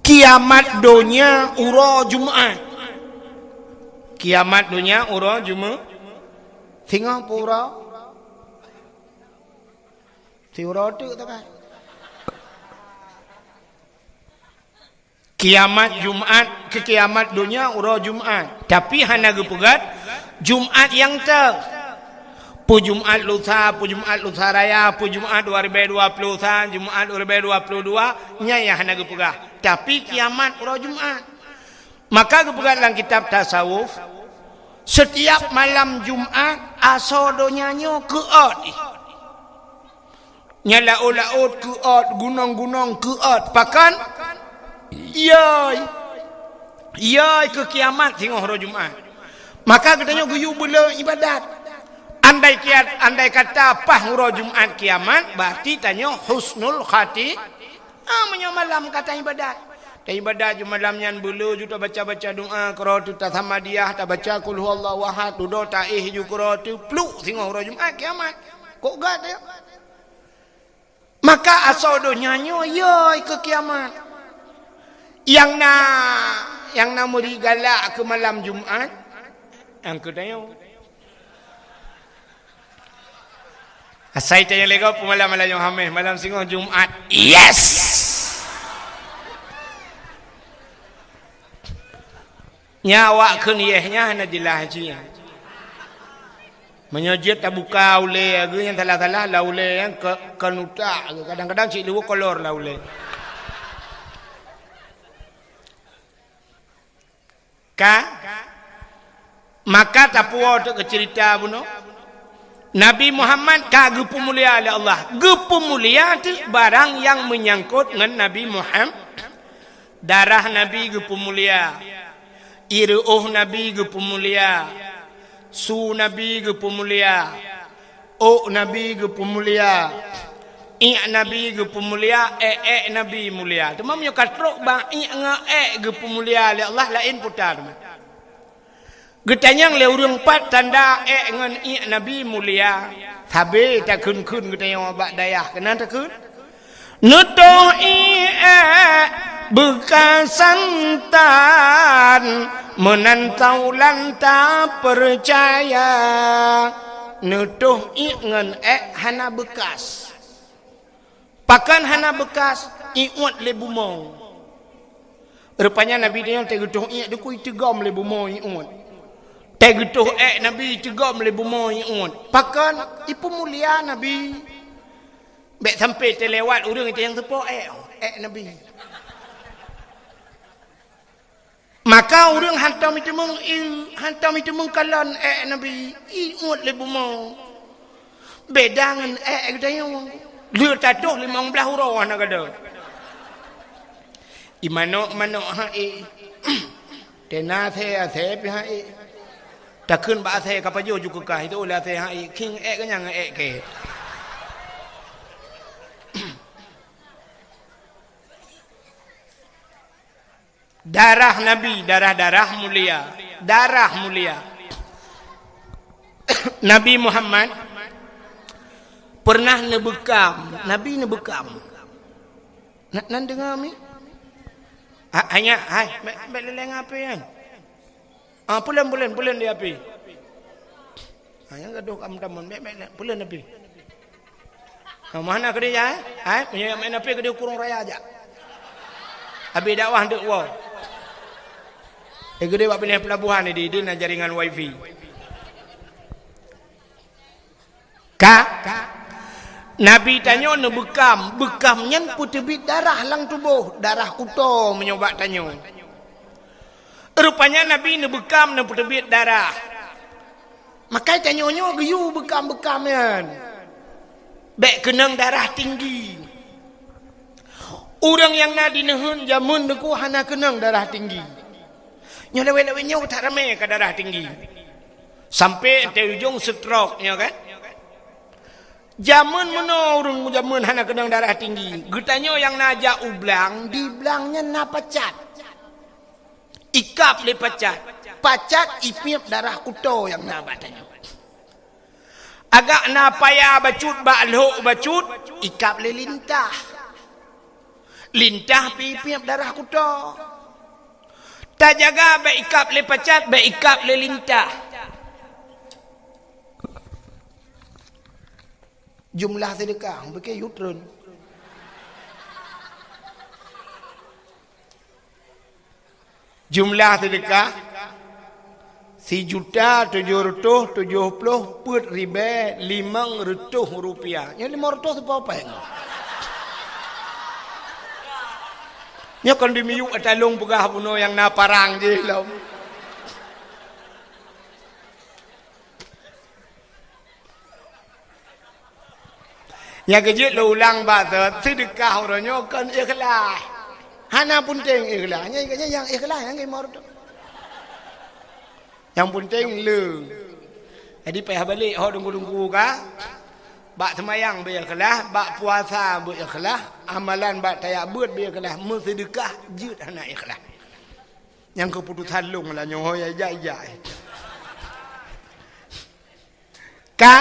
kiamat donya uroe Jumat. Kiamat donya uroe Jumat. Singoh peue uroe? Siuroe teuk takai. Kiamat Jumat, keu kiamat donya uroe Jumat. Tapi hana geupeugah Jumat nyang teuh. Peue Jumat lusa, peue Jumat lusa raya, peue Jumat dua ribèe dua ploh sa, Jumat dua ribèe dua ploh dua, nyan nyang hana geupeugah. Tapi kiamat uroe Jumat. Maka geupeugah lam kitab tasawuf, setiap malam Jumat, asoe donya nyoe keuôt jih. Nyan laôt-laôt keuôt, gunong-gunong keuôt. Pakon? Yoi. Yoi keu kiamat singoh uroe Jumat. Maka geutanyoe geuyue beu le ibadat. Andai kiat, andai kata paih uroe Jumat kiamat, berarti tanyoe husnul khati-, Ah, meunyoe malam ka taibadat. Taibadat ju malam nyan, beuleu ju tabaca-baca doa, keudroe teuh tasamadiyah, tabaca qul huwallahu ahad, dudoe taéh ju keudroe teuh, pluk singoh uroe Jumat kiamat. Kok gat ya? Maka asoe donya nyoe yo keu kiamat. Nyang na, nyang na meuri galak keu malam Jumat, nyang keu tanyoe. Asai tanyong lego peumalam malam Jumat, malam singoh Jumat. Yes! Nya awak kheun yes nya hana jeulaih cit nyan. Meunyoe jeuet tabuka ulée, geu nyang salah-salah lam ulée nyan ke, ke nutak, kadang-kadang cit leuweuh kolor lam ulée. Ka? Maka tapuwoe teuk keu ceurita bunoe. Nabi Muhammad ka geupeumulia lé Allah. Geupeumulia teuk barang nyang meunyangkot ngon Nabi Muhammad. Darah Nabi geupeumulia. Ireuôh Nabi geupeumulia. Su Nabi geupeumulia. Ôk Nabi geupeumulia, iék Nabi geupeumulia, ék-ék Nabi mulia. Teuma meunyoe ka trok bak iék ngon ék geupeumulia lé Allah, laén peue teuma. Geutanyong lé ureuëng pat tanda ék ngon iék Nabi mulia. Sabe takheun-kheun geutanyong bak dayah keunan takheun. Neutoh iék beukasan tan, meunan taulan tapeucaya. Neutoh iék ngon ék hana beukas. Pakon hana beukas? Iuet lé bumoe. Rupanya Nabi nyoe teuh geutoh iék dikui teugom lé bumoe iuet. Teuh geutoh ék Nabi teugom lé bumoe iuet. Pakon? Ipeumulia Nabi. Bék sampai teulewat ureuëng nyang teupo ék, ék Nabi. Maka ureuëng hantom iteumeung, i, hantom iteumeung kalon ék Nabi, iuet lé bumoe. Beda ngon ék geutanyoe. Lheueh tatoh limong blaih uroe hana gada. Imanok-manok hai. Tena asée-asée pih hai. Takheun bak asée ka pajoh ju keukah, itu ulée asée hai. King ék keunyan ék kée. Darah Nabi, darah-darah mulia, darah mulia. Nabi Muhammad pernah neubeukam, Nabi neubeukam. Na, nan deungoe mi? Ha, hanya, hai, bék, bék leleng api kan? Ah, pulen, pulen, pulen di api. Ha, nyang gadoh ka meutamon, bék, bék, bék, pulen api. Ha, mana keudeh ya, eh? Hai, meunyoe main api keudeh Kurong Raya aja. Habis dakwah dek wow. Eh, keudeh bak binéh pelabuhan ni, di, di na jaringan wifi. Ka, Nabi tanyoe neubeukam, beukam nyan peuteubiet darah lam tuboh, darah kuto meunyoe bak tanyoe. Rupanya Nabi neubeukam neupeuteubiet darah. Makai tanyoe nyoe geuyue beukam-beukam nyan. Bék keunong darah tinggi. Ureuëng nyang na di neuheun jameun neuku hana keunong darah tinggi. Nyoe lewat-lewat nyoe that ramé ka darah tinggi. Sampai teu ujong stroke nyoe kan. Jameun meunoe ureuëng jameun hana keunong darah tinggi. Geutanyoe nyang na jak u blang, di blang nyan na pacat. Ikab lé pacat. Pacat ipiep darah kuto nyang na bak tanyoe. Agak na paya bacut bak lhok bacut, ikab lé lintah. Lintah pih ipiep darah kuto. Tajaga bék ikab lé pacat, bék ikab lé lintah. Jumlah sedekah, bukon yue treun. Jumlah sedekah, sijuta tujoh reutôh tujoh ploh peuet ribée limong reutôh rupiah. Nyoe limong reutôh sipa péng? Nyoe kon dimiyueb ata lôn peugah bunoe nyang na parang jih lom. Nyang keujeuet lôn ulang bak seudeukah uroe nyoe kon ikhlas. Hana peunteng ikhlas. Nyang, nyang, nyang ikhlas nyang limong reutôh. Nyang peunteng le. Jadi payah balek ho teungku-teungku ka. Bak seumayang beu ikhlas, bak puasa beu ikhlas, amalan bak tajak beuet beu ikhlas, meuseudeukah jeuet hana ikhlas. Nyang keuputosan lôn lah nyoe, ho ya ijak-ijak. Ka?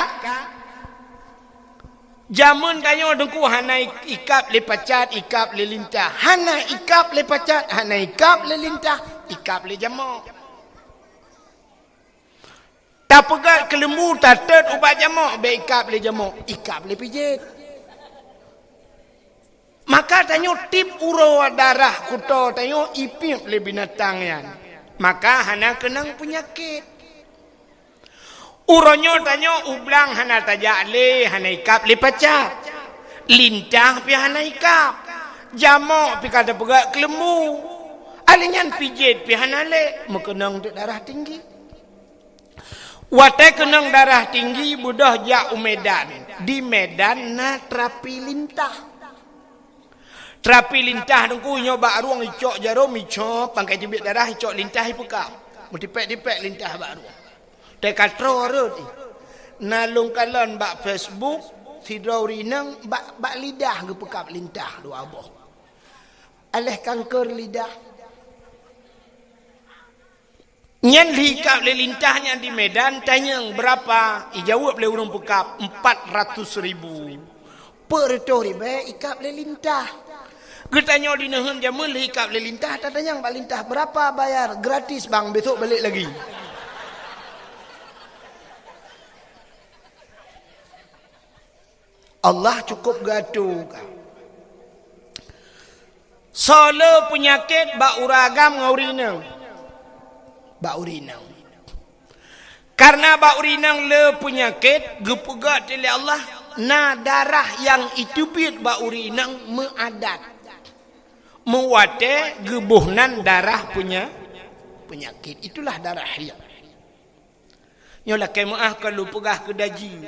Jameun tanyoe Teungku hana ikab lé pacat, ikab lé lintah. Hana ikab lé pacat, hana ikab lé lintah, ikab lé jamok. Tapeugét keuleumbu, tatot ubak jamok, bék ikab lé jamok, ikab lé pijet. Maka tanyoe tiep uroe darah kuto tanyoe ipiep lé binatang nyan. Maka hana keunong peunyakét. Uroe nyoe tanyoe u blang hana tajak lé, hana ikab lé pacat. Lintah pih hana ikab. Jamok pih ka tapeugét keuleumbu. Alèh nyan pijet pih hana lé, meukeunong teuk darah tinggi. Watèe keunong darah tinggi beudôh jak u Medan. Di Medan na terapi lintah. Terapi lintah Teungku, nyoe bak rueng icok jarom, icok pangkai teubiet darah, icok lintah ipeukab. Meutipék-tipék lintah bak rueng. Teuka troe rhot. Na lôn kalon bak Facebook, sidroe ureueng inong bak, bak lidah geupeukab lintah dua boh. Alèh kanker lidah. Nyan lheuh ikab lé lintah nyan di Medan, tanyong beurapa? Ijaweueb lé ureueng peukab, empat ratus ribu. Peuet reutôh ribèe ikab lé lintah. Geutanyoe di neuheun jameun lheuh ikab lé lintah, tatanyong bak lintah, "Beurapa bayar?" "Gratis, Bang, besok balik lagi." Allah cukup geuatoe ka. Soe le peunyakét bak ureueng agam ngon ureueng inong? Bak ureueng inong. Kareuna bak ureueng inong le peunyakét, geupeugah lé Allah, na darah nyang iteubiet bak ureueng inong meuadat. Meuwatèe geuboh nan darah peunya-, peunyakét. Itulah darah haid. Nyoe lakèe meu'ah ka lôn peugah keu daji.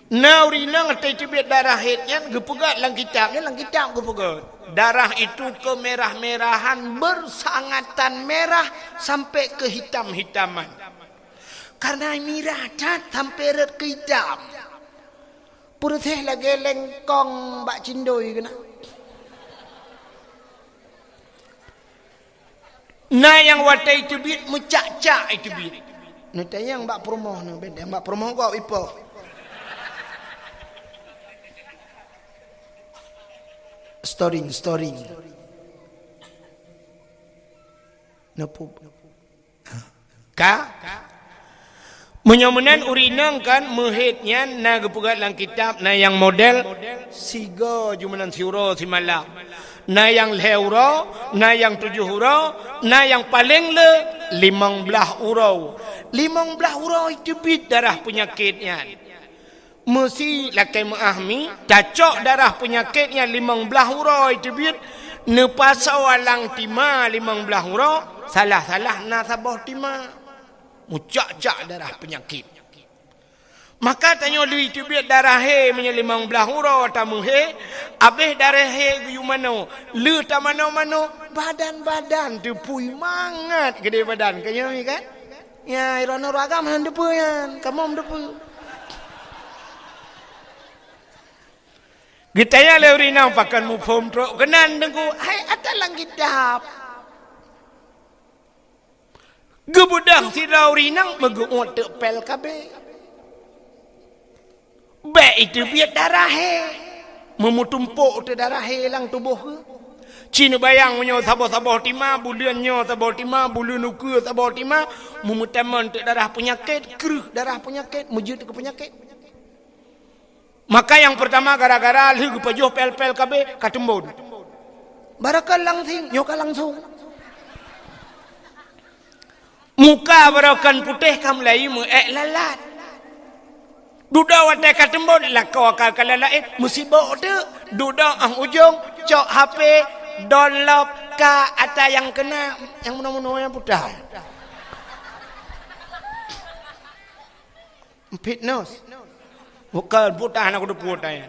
Na ureueng inong watèe teubiet darah haid nyan geupeugah lam kitab, nyan lam kitab geupeugah. Darah itu kemerah-merahan, bersangatan merah sampai kehitam-hitaman. Karena mirah that sampai rhot keu hitam. Peureuseh lagèe lengkong bak cindoi keunan. Na nyang watèe iteubiet meucak-cak iteubiet. Neutanyong bak peurumoh nyoe, bèk tanyong bak peurumoh gob ipoh. Storing, storing. Neupeubuet. Ka? Meunyoe meunan ureueng inong kan meuhaid nyan na geupeugah lam kitab, na nyang model sigoe ju meunan siuroe simalam. Na nyang lhèe uroe, na nyang tujoh uroe, na nyang paleng le limong blaih uroe. Limong blaih uroe teubiet darah peunyakét nyan. Meusi lakèe meu'ah mi, tacok darah peunyakét nyan limong blaih uroe teubiet, neupasoe lam tima limong blaih uroe, salah-salah na saboh tima. Meucak-cak darah peunyakét. Maka tanyoe lheuh teubiet darah haid meunyoe limong blaih uroe tameuhaid, abéh darah haid geuyue manoe, lheuh tamanoe-manoe, badan-badan teupui mangat keudéh badan. Ka nyoe kan? Nyan, droeneuh ureueng agam hana teupeu nyan, kamoe teupeu. Geutanyong lé ureueng inong, "Pakon muphom trok keunan, Teungku?" "Hai, ata lam kitab." Geubeudôh sidroe ureueng inong meugeu'uet teuk pèl kabeh. Bèk iteubiet darah haid. Meumeutumpok teuk darah haid lam tuboh geuh. Ci neubayang meunyoe saboh-saboh tima, buleuen nyoe saboh tima, buleuen ukeue saboh tima, meumeutamong teuk darah peunyakét, kreueh darah peunyakét, meujeuet keu peunyakét. Maka nyang peurtama gara-gara lheuh geupajoh pèl-pèl kabeh ka teumbon. Barokon langsing, nyoe ka langsong. Muka barokon putéh ka mulai meuék lalat. Dudoe watèe ka teumbon, lakoe ka, ka lalat, eh, meusibok teuk. Dudoe 'oh ujong, cok H P, download ka ata nyang keuna, nyang meunoe-meunoe nyang putéh. Fitness. Bukan putéh aneuk kudu putéh.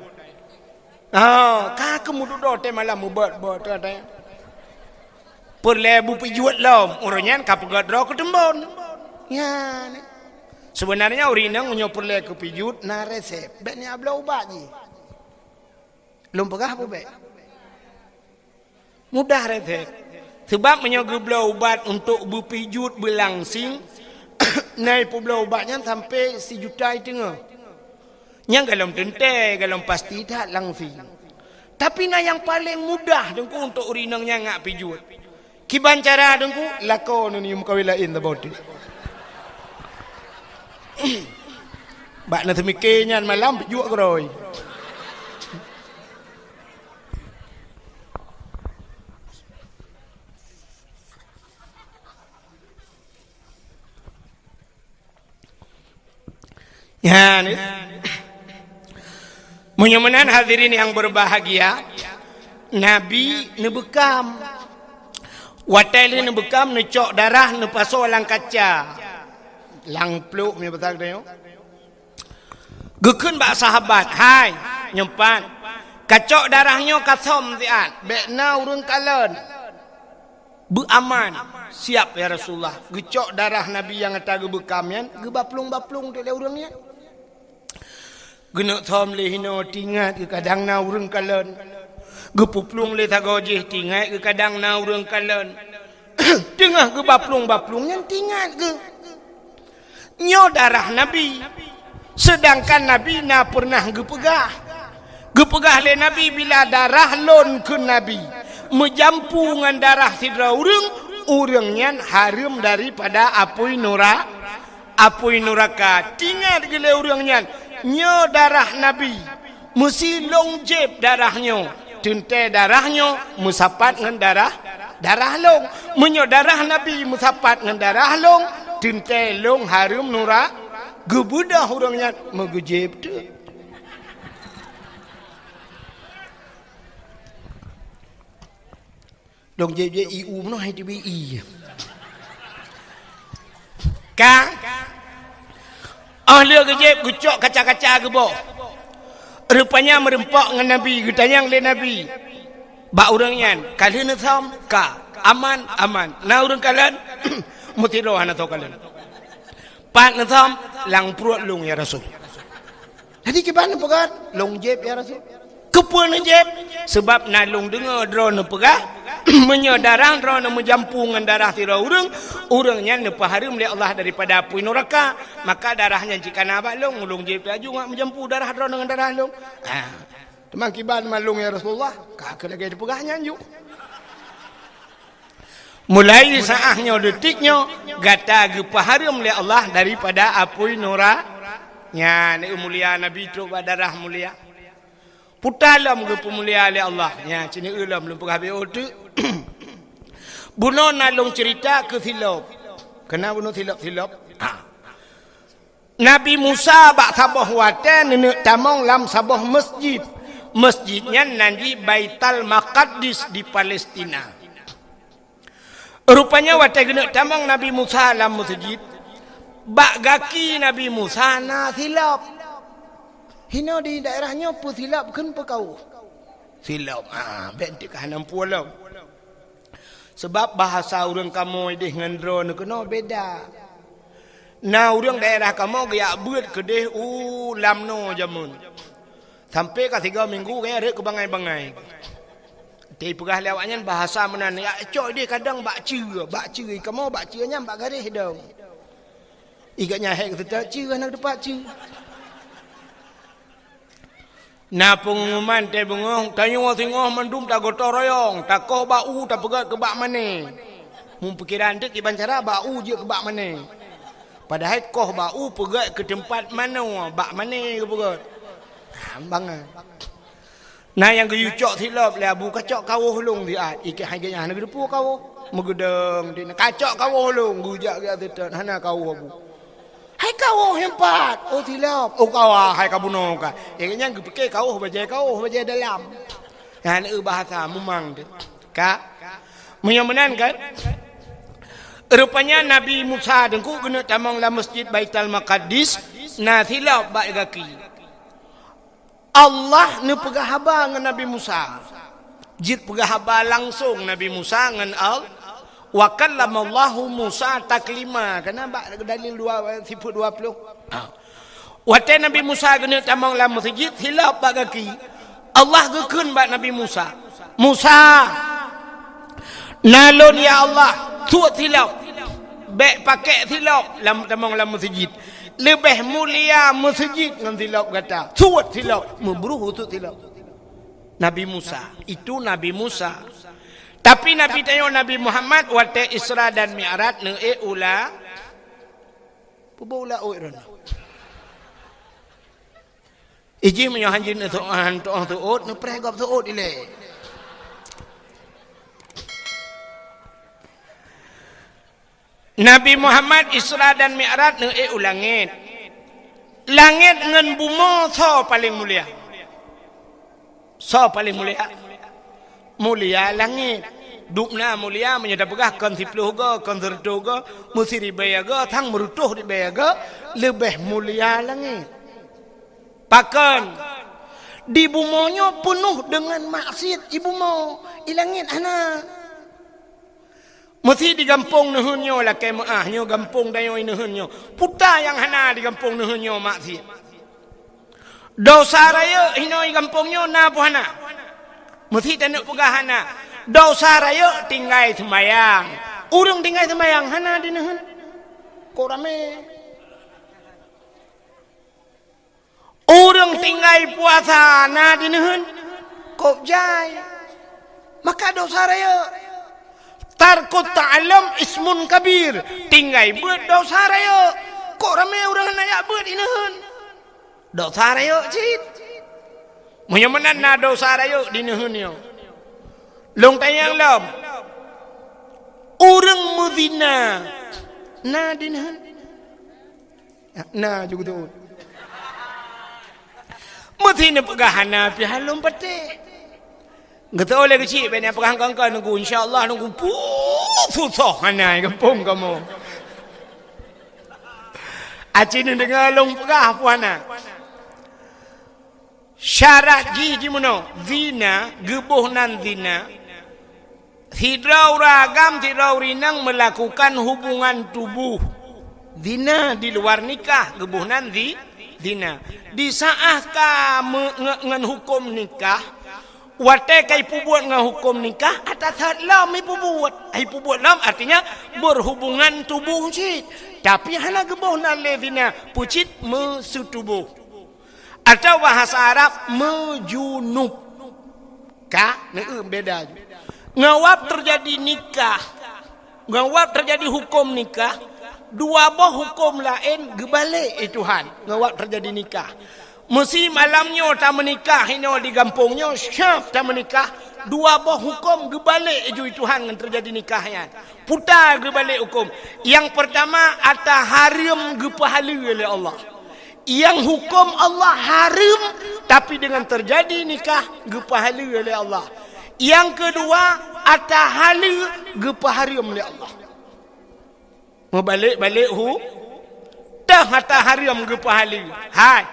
Ah, ka keumeududoe teuh malam mubeuet-beuet teuh. Peureulèe beupijuet lom, uroe nyan ka peugöt droe keu teumbon. Nyan. Sebenarnya ureueng inong meunyoe peureulèe keu pijuet na resep. Bèk neubloe ubat jih. Lôn peugah peue bèk? Mudah resep. Seubab meunyoe geubloe ubat untuk beupijuet beulangsing, na ipeubloe ubat nyan sampai sijuta i teungoh. Nyang golom teuntèe, golom pasti that langsing. Tapi na nyang paleng mudah Teungku untuk ureueng inong nyang ngak pijuet. Kiban cara Teungku, lakoe neuneuk meukawen laén saboh teuk. Bak na seumike nyan malam pijuet keudroe. Nyan, meunyoe meunan hadirin nyang berbahagia, Nabi neubeukam. Watèe lheueh neubeukam, neucok darah, neupasoe lam kaca. Lam plôk meunyoe basa geutanyoe. Geukheun bak sahabat, "Hai, nyoe pat, kacok darah nyoe kasöm siat, bèk na ureueng kalon." Beuaman, siap ya Rasulullah. Geucok darah Nabi nyang ata geubeukam nyan, geubaplueng-baplueng teuk lé ureueng nyan. Geuneuk thom lé hinoe, teuingat geuh kadang na ureueng kalon. Geupeuplueng lé sagoe jih, teuingat geuh kadang na ureueng kalon. Teungoh geubaplueng-baplueng nyan, teuingat geuh. Nyoe darah Nabi. Seudangkan Nabi na peureunah geupeugah. Geupeugah lé Nabi, "Bila darah lôn," kheun Nabi, "meujampu ngon darah sidroe ureueng, ureueng nyan hareuem daripada apui nura-, apui nuraka." Teuingat geuh lé ureueng nyan, nyoe darah Nabi. Meusi lôn jieb darah nyoe, teuntèe darah nyoe meusapat ngon darah, darah lôn. Meunyoe darah Nabi meusapat ngon darah lôn, teuntèe lôn hareuem nura-, geubeudôh ureueng nyan meugeujieb teuk. Lôn jieb-jieb ié u meunoe hai teubiet ié. Ka? Óh lheueh geujieb, geucok kaca-kaca geuboh. Rupanya meureumpok ngon Nabi, geutanyong lé Nabi bak ureueng nyan, "Ka lheueh neusom?" "Ka." "Aman?" "Aman." "Na ureueng kalon?" "Meusidroe hana soe kalon." "Pat neusom?" "Lam pruet lôn, ya Rasul." Jadi kiban neupeugah, "Lôn jieb, ya Rasul." "Keupeue neujieb?" "Seubab na lôn deungoe droeneuh peugah, meunyoe darah droeneuh meujampu ngon darah sidroe ureueng, ureueng nyan neupeuhareuem lé Allah daripada apui nuraka. Maka darah nyan cit ka na bak lôn, lôn jieb laju ngon meujampu darah droeneuh ngon darah lôn." Ah. "Teuma kiban mandum, ya Rasulullah?" "Ka keuh lagèe teupeugah nyan ju." Mulai saát nyoe, detik nyoe, gata geupeuhareuem lé Allah daripada apui nura-, nyan, mulia Nabi trok bak darah mulia. Puta lom geupeumulia lé Allah. Nyan, sineuk lom lôn peugah B O teuk. Bunoe na lôn ceurita keu silop. Keunan bunoe silop-silop. Ha. Nabi Musa bak saboh watèe neuneuk tamong lam saboh masjid. Masjid nyan nan jih Baital Maqaddis di Palestina. Rupanya watèe geuneuk tamong Nabi Musa lam masjid, bak gaki Nabi Musa na silop. Hinoe di daerah nyoe peue silop kheun peue kawöh. Silop, ah, bèk teuk ka hana peue lom. Seubab bahasa ureueng kamoe ideh ngon droeneuh keunoe beda. Na ureueng daerah kamoe geujak beuet keudeh u Lamno jameun. Sampoe ka sigoe minggu geuh rhot keu bangai-bangai. Teupeugah lé awaknyan bahasa meunan, "Ya, cok ideh kadang bak ceue, bak ceue." Kamoe bak ceue nyan bak garéh dong. Ikat nyan hék geuseutôt ceue hana teupat ceue. Na peungumuman teuh beungoh, tanyoe singoh mandum tagotong royong, takoh bak u tapeugöt keu bak mané. Meupikiran teuk kiban cara bak u jeuet keu bak mané. Padahai koh bak u peugöt keu teumpat manoe, bak mané geupeugöt. Ha, bangai. Na nyang geuyue cok silop lé Abu, "Kacok kawöh lôn siat." Ikat hai geuh nyan hana geuteupeue kawöh. Meugeudong di na, "Kacok kawöh lôn." Geujak geujak seutôt, "Hana kawöh, Abu." "Hai kawöh nyan pat." "Oh, silop." "Oh, kawöh hai ka bunoe ka." Nyang nyan geupike kawöh bajèe, kawöh bajèe dalam. Nyan eu bahasa mumang tu. Ka? Meunyoe meunan kan? Rupanya Nabi Musa teungku keuneuk tamong lam Masjid Baitul Maqdis, na silop bak gaki. Allah neupeugah haba ngon Nabi Musa. Jeuet peugah haba langsong Nabi Musa ngon Al-, "Wa kallamallahu Musa taklima." Kana bak dalil dua, sifeut dua puluh. Ha. Watée Nabi Musa geuneuk tamong lam meuseujid, silop bak gaki. Allah geukheun bak Nabi Musa, "Musa, na lôn, ya Allah, suet silop. Bék pakék silop lam tamong lam meuseujid. Leubeh mulia meuseujid ngon silop gata. Suet silop." Meubruh suet silop. Nabi Musa, itu Nabi Musa. Tapi Nabi tanyoe Nabi Muhammad watée Isra dan Mi'raj neuék u la-, peue bak u laôt droeneuh. Iji meunyoe hanjeuet neusoe, han tuoh seuôt, neupreh gob seuôt ilée. Nabi Muhammad Isra dan Mi'raj neuék u langét. Langét ngon bumoe soe paleng mulia? Soe paleng mulia? Mulia langét. Dubna mulia meunyoe tapeugah kon siplôh goe, kon sireutôh goe, meusiribèe goe, sang meureutôh ribèe goe, leubeh mulia langét. Pakon? Di bumoe nyoe peunoh deungon maksiet, i bumoe, i langét hana. Meusi di gampông neuheun nyoe lakée meuáh nyoe, gampông tanyoe neuheun nyoe. Peue nyang hana di gampông neuheun nyoe maksiet. Desya rayeuk hinoe gampông nyoe na peue hana? Meusi taneuk peugah hana. Desya rayeuk tinggai seumayang. Ureuëng tinggai seumayang hana di neuheun. Kok ramé. Ureuëng tinggai puasa na di neuheun, kok jai. Maka desya rayeuk. Tarkut ta'allum ismun kabir. Tinggai beuet desya rayeuk. Kok ramé ureuëng hana jak beuet di neuheun? Desya rayeuk cit. Meunyoe meunan na desya rayeuk di neuheun nyoe. Lôn tanyong lom. Ureuëng meuzina na di neuheun? Na ju geuteuôt. Meusi neupeugah hana pih lom patéh. Geuteuôt lé keuchik, bèk neupeugah keu-keu Teungku, insya Allah Teungku, puh, susah hana gampông kamoe. Aci neudeungoe lôn peugah peue hana. Syarat jih jimeunoe, zina, geuboh nan zina. Sidroe ureuëng agam, sidroe ureuëng inong meulakukan hubungan tuboh. Zina di luar nikah, geuboh nan zi-, zina. Di saát ka me-, nge-, ngon huköm nikah, watée ka ipeubuet ngon huköm nikah, ata that lom ipeubuet. Ipeubuet lom artinya berhubungan tuboh cit. Tapi hana geuboh nan lé zina, peucit meuseutuboh. Atau bahasa Arab meujunub. Ka, neueu beda ju. Ngon wab teujadi nikah. Ngon wab teujadi huköm nikah, dua boh huköm laén geubalek lé Tuhan. Ngon wab teujadi nikah. Meusi malam nyoe tameunikah inoe di gampông nyoe, siap tameunikah, dua boh huköm geubalek laju lé Tuhan ngon teujadi nikah nyan. Puta geubalek huköm. Nyang peurtama, ata hareuem geupeuhaleue lé Allah. Nyang huköm Allah hareuem, tapi deungon teujadi nikah geupeuhaleue lé Allah. Nyang keudua, ata haleue geupeuhareuem lé Allah. Meubalek-balek hu-, teuh ata hareuem geupeuhaleue. Hai.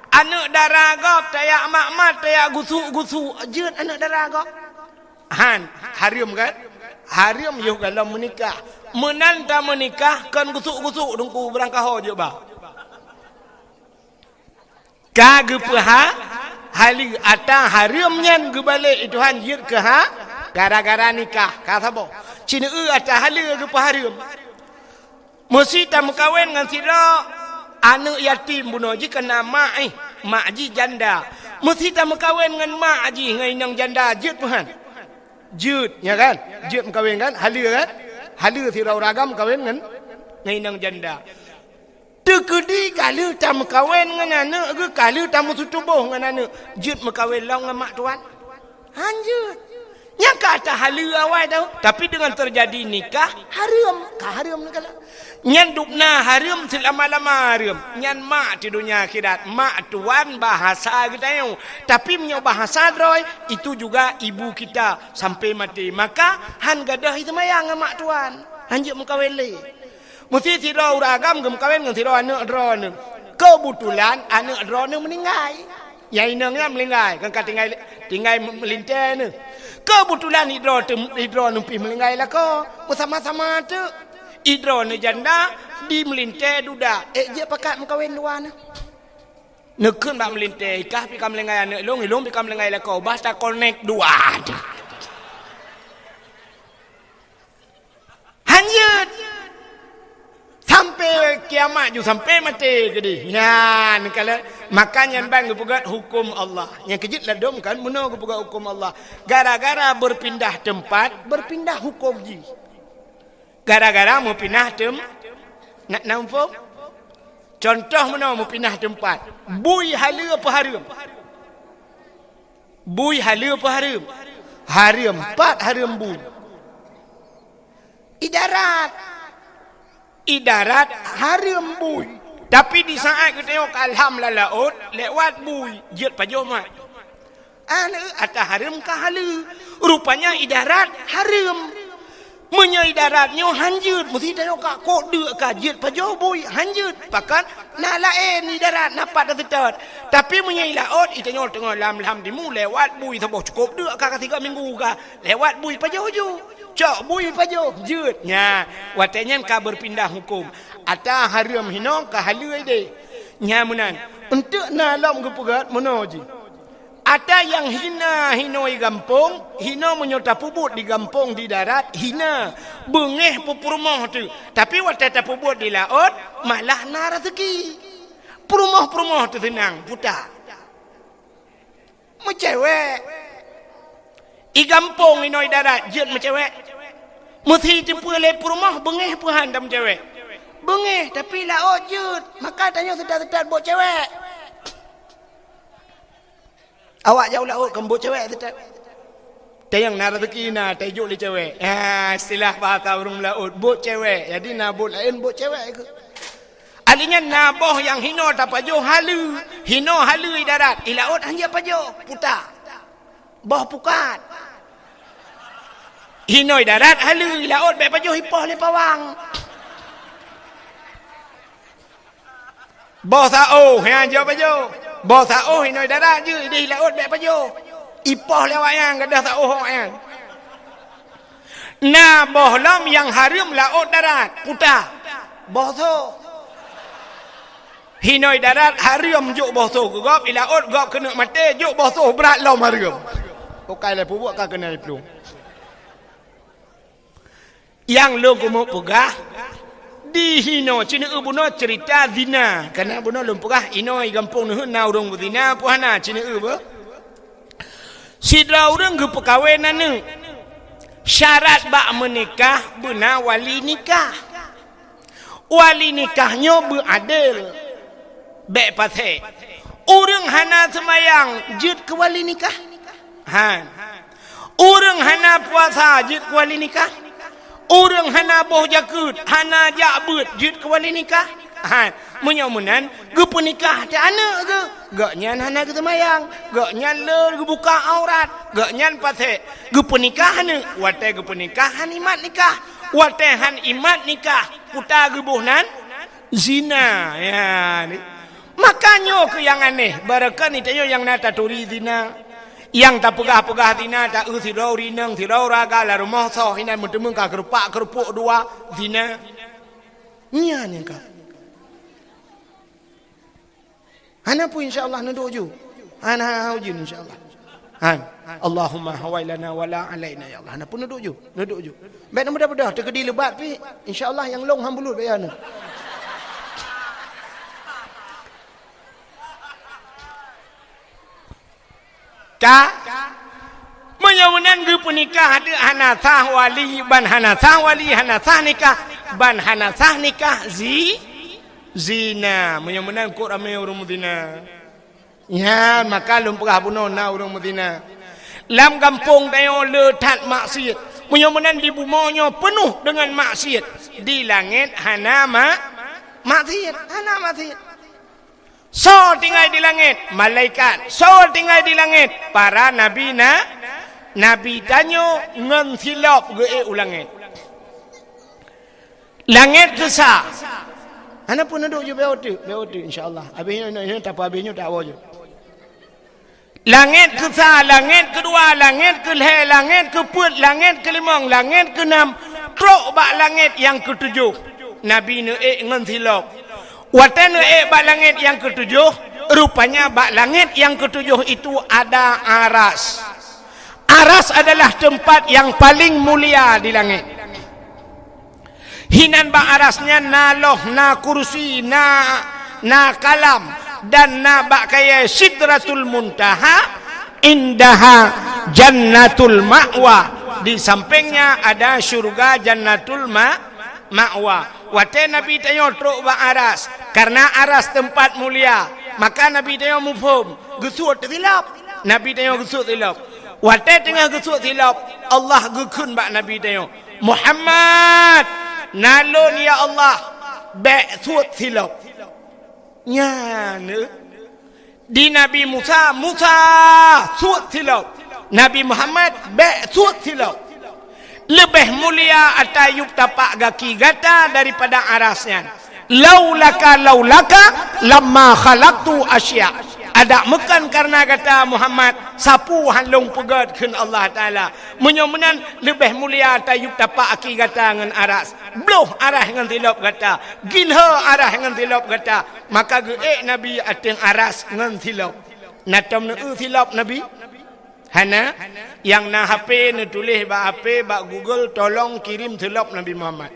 Aneuëk dara gob tajak mat-mat, tajak gusuk-gusuk, jeuet aneuëk dara gob. Han, hareuem kan? Hareuem yoh gohlom meunikah. Meunan tameunikah kon gusuk-gusuk Teungku, beurangkaho jeuet ba. Ka geupeuha-, haleue ata hareuem nyan geubalek lé Tuhan jeuet keu ha, gara-gara nikah. Ka saboh. Ci neueu ata haleue geupeuhareuem. Meusi tameukawen ngon sidroe aneuëk yatim bunoe jih kana mak, eh, mak jih janda. Meusi tameukawen ngon mak jih ngon inong janda, jeuet peue han? Jeuet, nya kan? Jeuet meukawen kan? Haleue kan? Haleue sidroe ureuëng agam meukawen ngon, ngon inong janda. Teukeudi ka lheueh tameukawen ngon aneuëk geuh, ka lheueh tameuseutuboh ngon aneuëk, jeuet meukawen lom ngon mak tuan? Han jeuet. Nyang ka ata haleue awai tau, tapi deungon teujadi nikah, hareuem. Ka hareuem neukalon. Nyan dubna hareuem seulama-lama hareuem. Nyan mak di donya akhirat, mak tuan bahasa geutanyoe. Tapi meunyoe bahasa droe, itu juga ibu kita sampai mati. Maka han gadôh seumayang ngon mak tuan. Han jeuet meukawen lé. Meusi sidroe ureuëng agam geumeukawen ngon sidroe aneuëk droeneuh. Keubeutulan aneuëk droeneuh meuninggai. Nyang inong nyan meuninggai, kon ka tinggai, tinggai meulintée neuh. Keubeutulan idroe teum-, idroe neupiih meulinggai lakoe, beusama-sama teuk. Idroe neujanda di meulintée duda, ék jeuet pakat meukawen dua nyoe. Neukheun bak meulintée, "Ikah pih ka meulinggai aneuk lôn, ilôn pih ka meulinggai lakoe, bah takonek dua teuk." Hanjeuet. Sampai kiamat ju, sampai maté keudeh. Nyan, kalau, maka nyan ban geupeugét huköm Allah. Nyang keujeuet ladôm kan, meunoe geupeugét huköm Allah. Gara-gara beupindah teumpat, beupindah huköm jih. Gara-gara meupinah teum-, na, na muphom? Cuntoh meunoe meupinah teumpat. Bui haleue peu hareuem? Bui haleue peu hareuem? Hareuem, pat hareuem bui. I darat. I darat hareuem bui. Tapi di saat geutanyoe ka lham lam laôt, lewat bui, jeuet pajoh mat. Aneuk ata hareuem ka haleue. Rupanya i darat hareuem. Meunyoe i darat nyoe hanjeuet, meusti tanyoe ka kok deuk ka jeuet pajoh bui, hanjeuet. Pakon na laén i darat, na pat taseutôt. Tapi meunyoe i laôt, i tanyoe teungoh lam-lam timu lewat bui saboh cukôp deuk ka, ka sigoe minggu ka. Lewat bui pajoh ju. Cok bui pajoh, jeuet. Nya, watée nyan ka beupindah huköm. Ata hareuem hinoe ka haleue ideh. Nya meunan. Eunteuk na lom geupeugét meunoe jih. Ata nyang hina hinoe i gampông, hinoe meunyoe tapeubuet di gampông di darat, hina. Beungéh peupurumoh teuk. Tapi watée tapeubuet di laôt, malah na raseuki. Peurumoh-peurumoh teuh seunang, puta. Meucewek. I gampông inoe i darat jeuet meucewek. Meusi teupeue lé peurumoh beungéh peuhan tameucewek. Beungéh, tapi laôt jeuet. Maka tanyoe seutat-seutat bôk cewek. Awak jak u laôt kan bôk cewek seutat. Tayang na raseuki na, tajok lé cewek. Ha, istilah bahasa ureuëng laôt, bôk cewek. Jadi na bôk laén bôk cewek keuh. Ahli nyan na boh nyang hinoe tapajoh haleue, hinoe haleue i darat, i laôt hanjeuet pajoh, puta. Boh pukat. Hinoe i darat haleue, i laôt bék pajoh ipoh lé pawang. Boh saôh, nyan jeuet pajoh. Boh saôh hinoe i darat jeuet, ideh i laôt bék pajoh. Ipoh lé awaknyan, gadôh saôh awaknyan. Na boh lom nyang hareuem laôt darat, puta. Boh soe. Hinoe darat hareuem jok boh soe keu gob, i laôt gob keuneuk maté, jok boh soe brat lom hareuem. Ukai lé pubuet ka keunai plueng. Nyang lôn keumeung peugah, di hinoe, sineuk bunoe ceurita zina. Kana bunoe lôn peugah, inoe i gampông neuheun na ureuëng beuzina, peu hana sineuk beuh. Sidroe ureuëng geupeukawen aneuk. Syarat bak meunikah beuna wali nikah. Wali nikah nyoe beuadil, bék pasék. Ureuëng hana seumayang jeuet keu wali nikah? Han. Ureuëng hana puasa jeuet keu wali nikah? Ureuëng hana boh jakeuet, hana jak beuet jeuet keu wali nikah? Han. Meunyoe meunan, geupeunikah teuh aneuk geuh, gobnyan hana geuseumayang, gobnyan le geubuka aurat, gobnyan pasék. Geupeunikah aneuk, watée geupeunikah han imat nikah, watée han imat nikah, puta geuboh nan zina. Ya, ni. Maka nyoe keuh nyang aneh, barokon tanyoe nyang na taturi zina, nyang tapeugah-peugah zina, ta-eu sidroe ureuëng inong, sidroe ureuëng agam lam rumoh soe, inan meuteumé ka keurupak-keurupuek dua, zina. Nyan nyang ka. Hana peue, insya Allah neuduek ju. Hana, hana ujeuen, insya Allah. Han. Allahumma hawailana wala alaina, ya Allah. Hana peue, neuduek ju. Neuduek ju. Bék neubeudah-beudah, teukeudi leubat pih, insya Allah nyang lông han bulut bék ya neu. Ka? Meunyoe meunan geupeunikah aneuk hana sah wali, ban hana sah wali, hana sah nikah, ban hana sah nikah zi-, zina. Meunyoe meunan kok ramé ureuëng meuzina. Nyan, maka lôn peugah bunoe na ureuëng meuzina. Lam gampông tanyoe le that maksiet. Meunyoe meunan di bumoe nyoe peunoh deungon maksiet. Di langét hana ma-, maksiet, hana maksiet. Soe tinggai di langét? Malaikat. Soe tinggai di langét? Para nabi na-, nabi tanyoe ngon silop geuék u langét. Langét teusa. Hana peue, neuduek ju, bék uteuk, bék uteuk, insya Allah. Habéh nyoe, nyoe, nyoe, tapeugah habéh nyoe, tawoe ju. Langét keusa, langét keudua, langét keulhée, langét keupeuet, langét keulimong, langét keunam, trok bak langét nyang keutujoh. Nabi neuék ngon silop. Watée neuék bak langét nyang keutujoh, rupanya bak langét nyang keutujoh itu ada aras. Aras adalah tempat yang paling mulia di langét. Hinan bak aras nyan na loh, na kursi, na, na kalam, dan na bak kayée Sidratul Muntaha, indaha Jannatul Ma'wa. Di sampingnya ada syurga Jannatul Ma-, Ma'wa. Watée Nabi tanyoe trok bak aras, karena aras tempat mulia, maka Nabi tanyoe muphom, geusuet silop. Nabi tanyoe geusuet silop. Watée teungoh geusuet silop, Allah geukheun bak Nabi tanyoe, "Muhammad, na lôn ya Allah, bék suet silop." Nyan, eh. Di Nabi Musa, "Musa, suet silop." Nabi Muhammad, "Bék suet silop." Leubeh mulia ata yup tapak gaki gata daripada aras nyan. "Laulaka, laulaka, lamma khalaqtu asya." Adak meukan karena gata Muhammad, sapeue han lôn peugét kheun Allah Taala. Meunyoe meunan leubeh mulia ata yup tapak gaki gata ngon aras. Bloh aras ngon silop gata. Gilho aras ngon silop gata. Maka geuék Nabi ateueng aras ngon silop. Na tom neueu silop Nabi? Hana. Nyang na H P neutuléh bak H P, bak Google, "Tolong kirim silop Nabi Muhammad."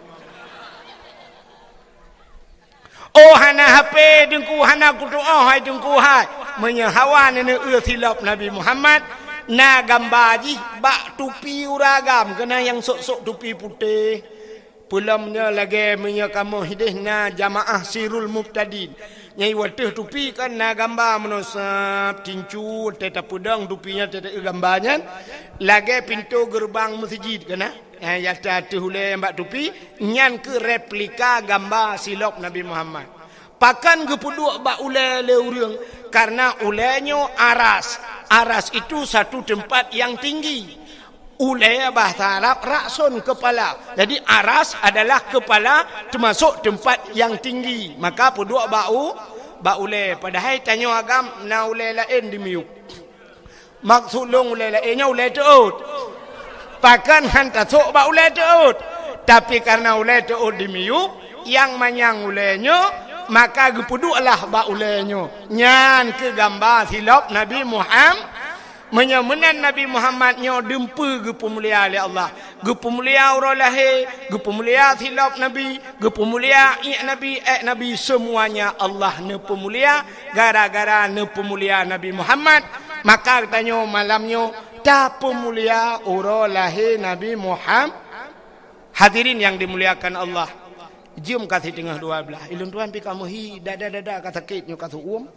Oh, hana H P Teungku, hana kutu'oh hai Teungku hai. Meunyoe hawa neueu silop Nabi Muhammad, na gamba jih bak tupi ureueng agam, keunan nyang sok-sok tupi putéh. Peulom nyoe lagée meunyoe kamoe hideh na jamaah Sirul Mubtadin. Nyang watée tupi kan na gamba meunoe sab tincu, watée tapeudong tupi nyan, watée taeu gamba nyan, lagée pintoe geureubang meuseujid kan na. Eh, nyata ateueh ulée nyang bak tupi, nyan keuh replika gamba silop Nabi Muhammad. Pakon geupeuduek bak ulée lé ureueng? Karena ulée nyoe aras. Aras itu satu tempat yang tinggi. Ulée bahasa Arab rakson, kepala. Jadi aras adalah kepala, termasuk tempat yang tinggi. Maka peuduek bak u-, bak ulée. Padahai tanyoe agam na ulée laén di miyueb. Maksud lôn ulée laén nyoe ulée teuôt. Pakon han tasok bak ulée teuôt. Tapi karena ulée teuôt di miyueb, nyang manyang ulée nyoe, maka geupeudueklah bak ulée nyoe. Nyan keuh gamba silop Nabi Muham-, Meunyoe meunan Nabi Muhammad nyoe dumpeue geupeumulia lé Allah. Geupeumulia uroe lahé, geupeumulia silop Nabi, geupeumulia iék Nabi, ék Nabi, seumuanya Allah neupeumulia gara-gara neupeumulia Nabi Muhammad. Maka geutanyoe malam nyoe tapeumulia uroe lahé Nabi Muham-, Hadirin yang dimuliakan Allah, jeuem ka siteungoh dua blaih. Ilôn tuan pih ka meuhi, dada-dada ka sakét nyoe ka seuuem.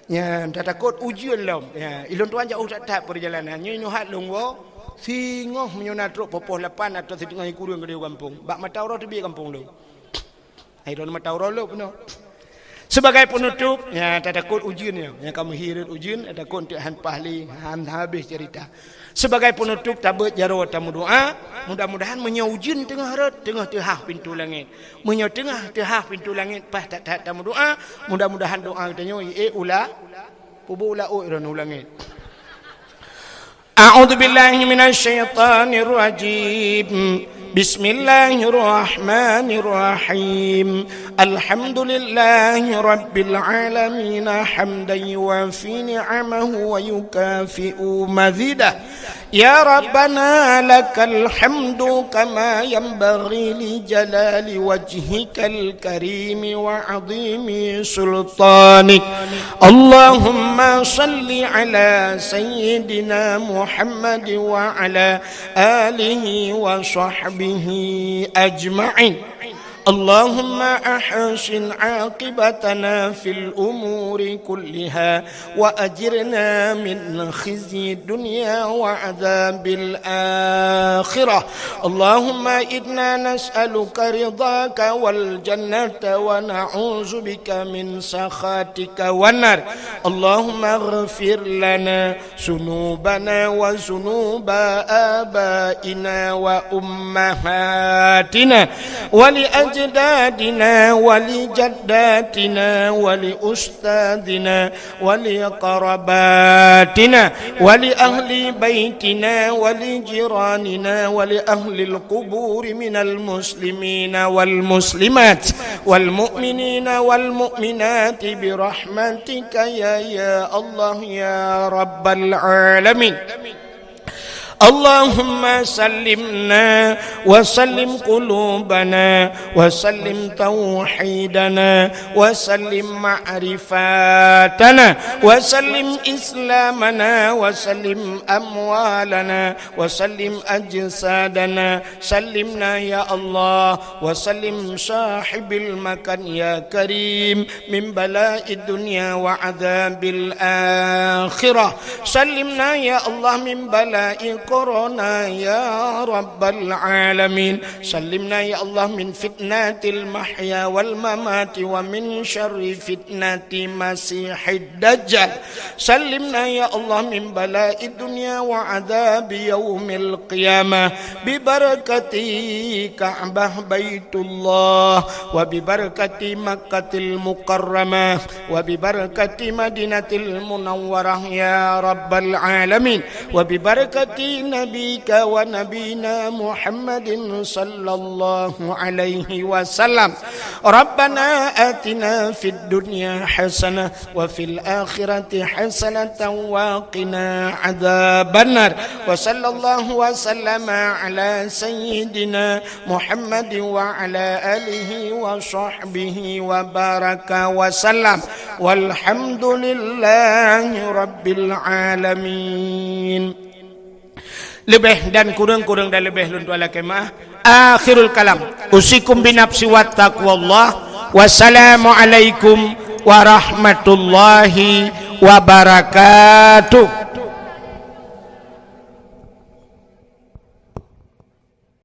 Nyan, tatakot ujeuen lom. Ya, ilôn tuan jauh that-that peurjalanan. Nyoe nyoe hat lôn woe, singoh meunyoe na trok pukul lapan atau siteungoh kureueng keudéh gampông. Bak mata uroe teubiet gampông lôn. Hai droeneuh mata uroe lôn peunoh. Sebagai penutup, ya, tatakot ujeuen nyoe. Nyang ka meuhi rot ujeuen, tatakot eunteuk han paih lé, han habéh cerita. Sebagai penutup, tabeuet jaroe tameudoá, mudah-mudahan meunyoe ujeuen teungoh rot, teungoh teuhah pintoe langét. Meunyoe teungoh teuhah pintoe langét, paih that-that tameudoá, mudah-mudahan doá geutanyoe jiék ula, peubuet ula ôt droeneuh u langét. A'udzubillahi minasyaitonirrajim. Bismillahirrahmanirrahim. Alhamdulillahi rabbil alamin, hamdan yuwafi ni'amahu wa yukafi'u mazidah. Ya Rabbana, lakal hamdu kama yanbaghi li jalali wajhikal karimi wa azimi sultanik. Allahumma salli ala sayyidina Muhammad wa ala alihi wa sahbihi ajma'in. اللهم أحسن عاقبتنا في الأمور كلها وأجرنا من خزي الدنيا وعذاب الآخرة. اللهم إنا نسألك رضاك والجنة ونعوذ بك من سخطك والنار. اللهم اغفر لنا ذنوبنا وذنوب آبائنا وأمهاتنا ولأ أجدادنا ولجداتنا ولأستاذنا ولأقرباتنا ولأهل بيتنا ولجيراننا ولأهل القبور من المسلمين والمسلمات والمؤمنين والمؤمنات برحمتك يا، يا الله يا رب العالمين. اللهم سلمنا وسلم قلوبنا وسلم توحيدنا وسلم معرفتنا وسلم إسلامنا وسلم أموالنا وسلم أجسادنا. سلمنا يا الله وسلم صاحب المكان يا كريم من بلاء الدنيا وعذاب الآخرة. سلمنا يا الله من بلاء كورونا يا رب العالمين. سلمنا يا الله من فتنة المحيا والممات ومن شر فتنة مسيح الدجال. سلمنا يا الله من بلاء الدنيا وعذاب يوم القيامة ببركة كعبة بيت الله وببركة مكة المكرمة وببركة مدينة المنورة يا رب العالمين وببركة نبيك ونبينا محمد صلى الله عليه وسلم. ربنا آتنا في الدنيا حسنة وفي الآخرة حسنة وقنا عذاب النار. وصلى الله وسلم على سيدنا محمد وعلى آله وصحبه وبارك وسلم. والحمد لله رب العالمين. Leubeh dan kureueng, kureueng dan leubeh lôn tuan lakée meu'ah. Akhirul kalam. Usikum binafsi wa taqwallah. Wassalamualaikum warahmatullahi wabarakatuh.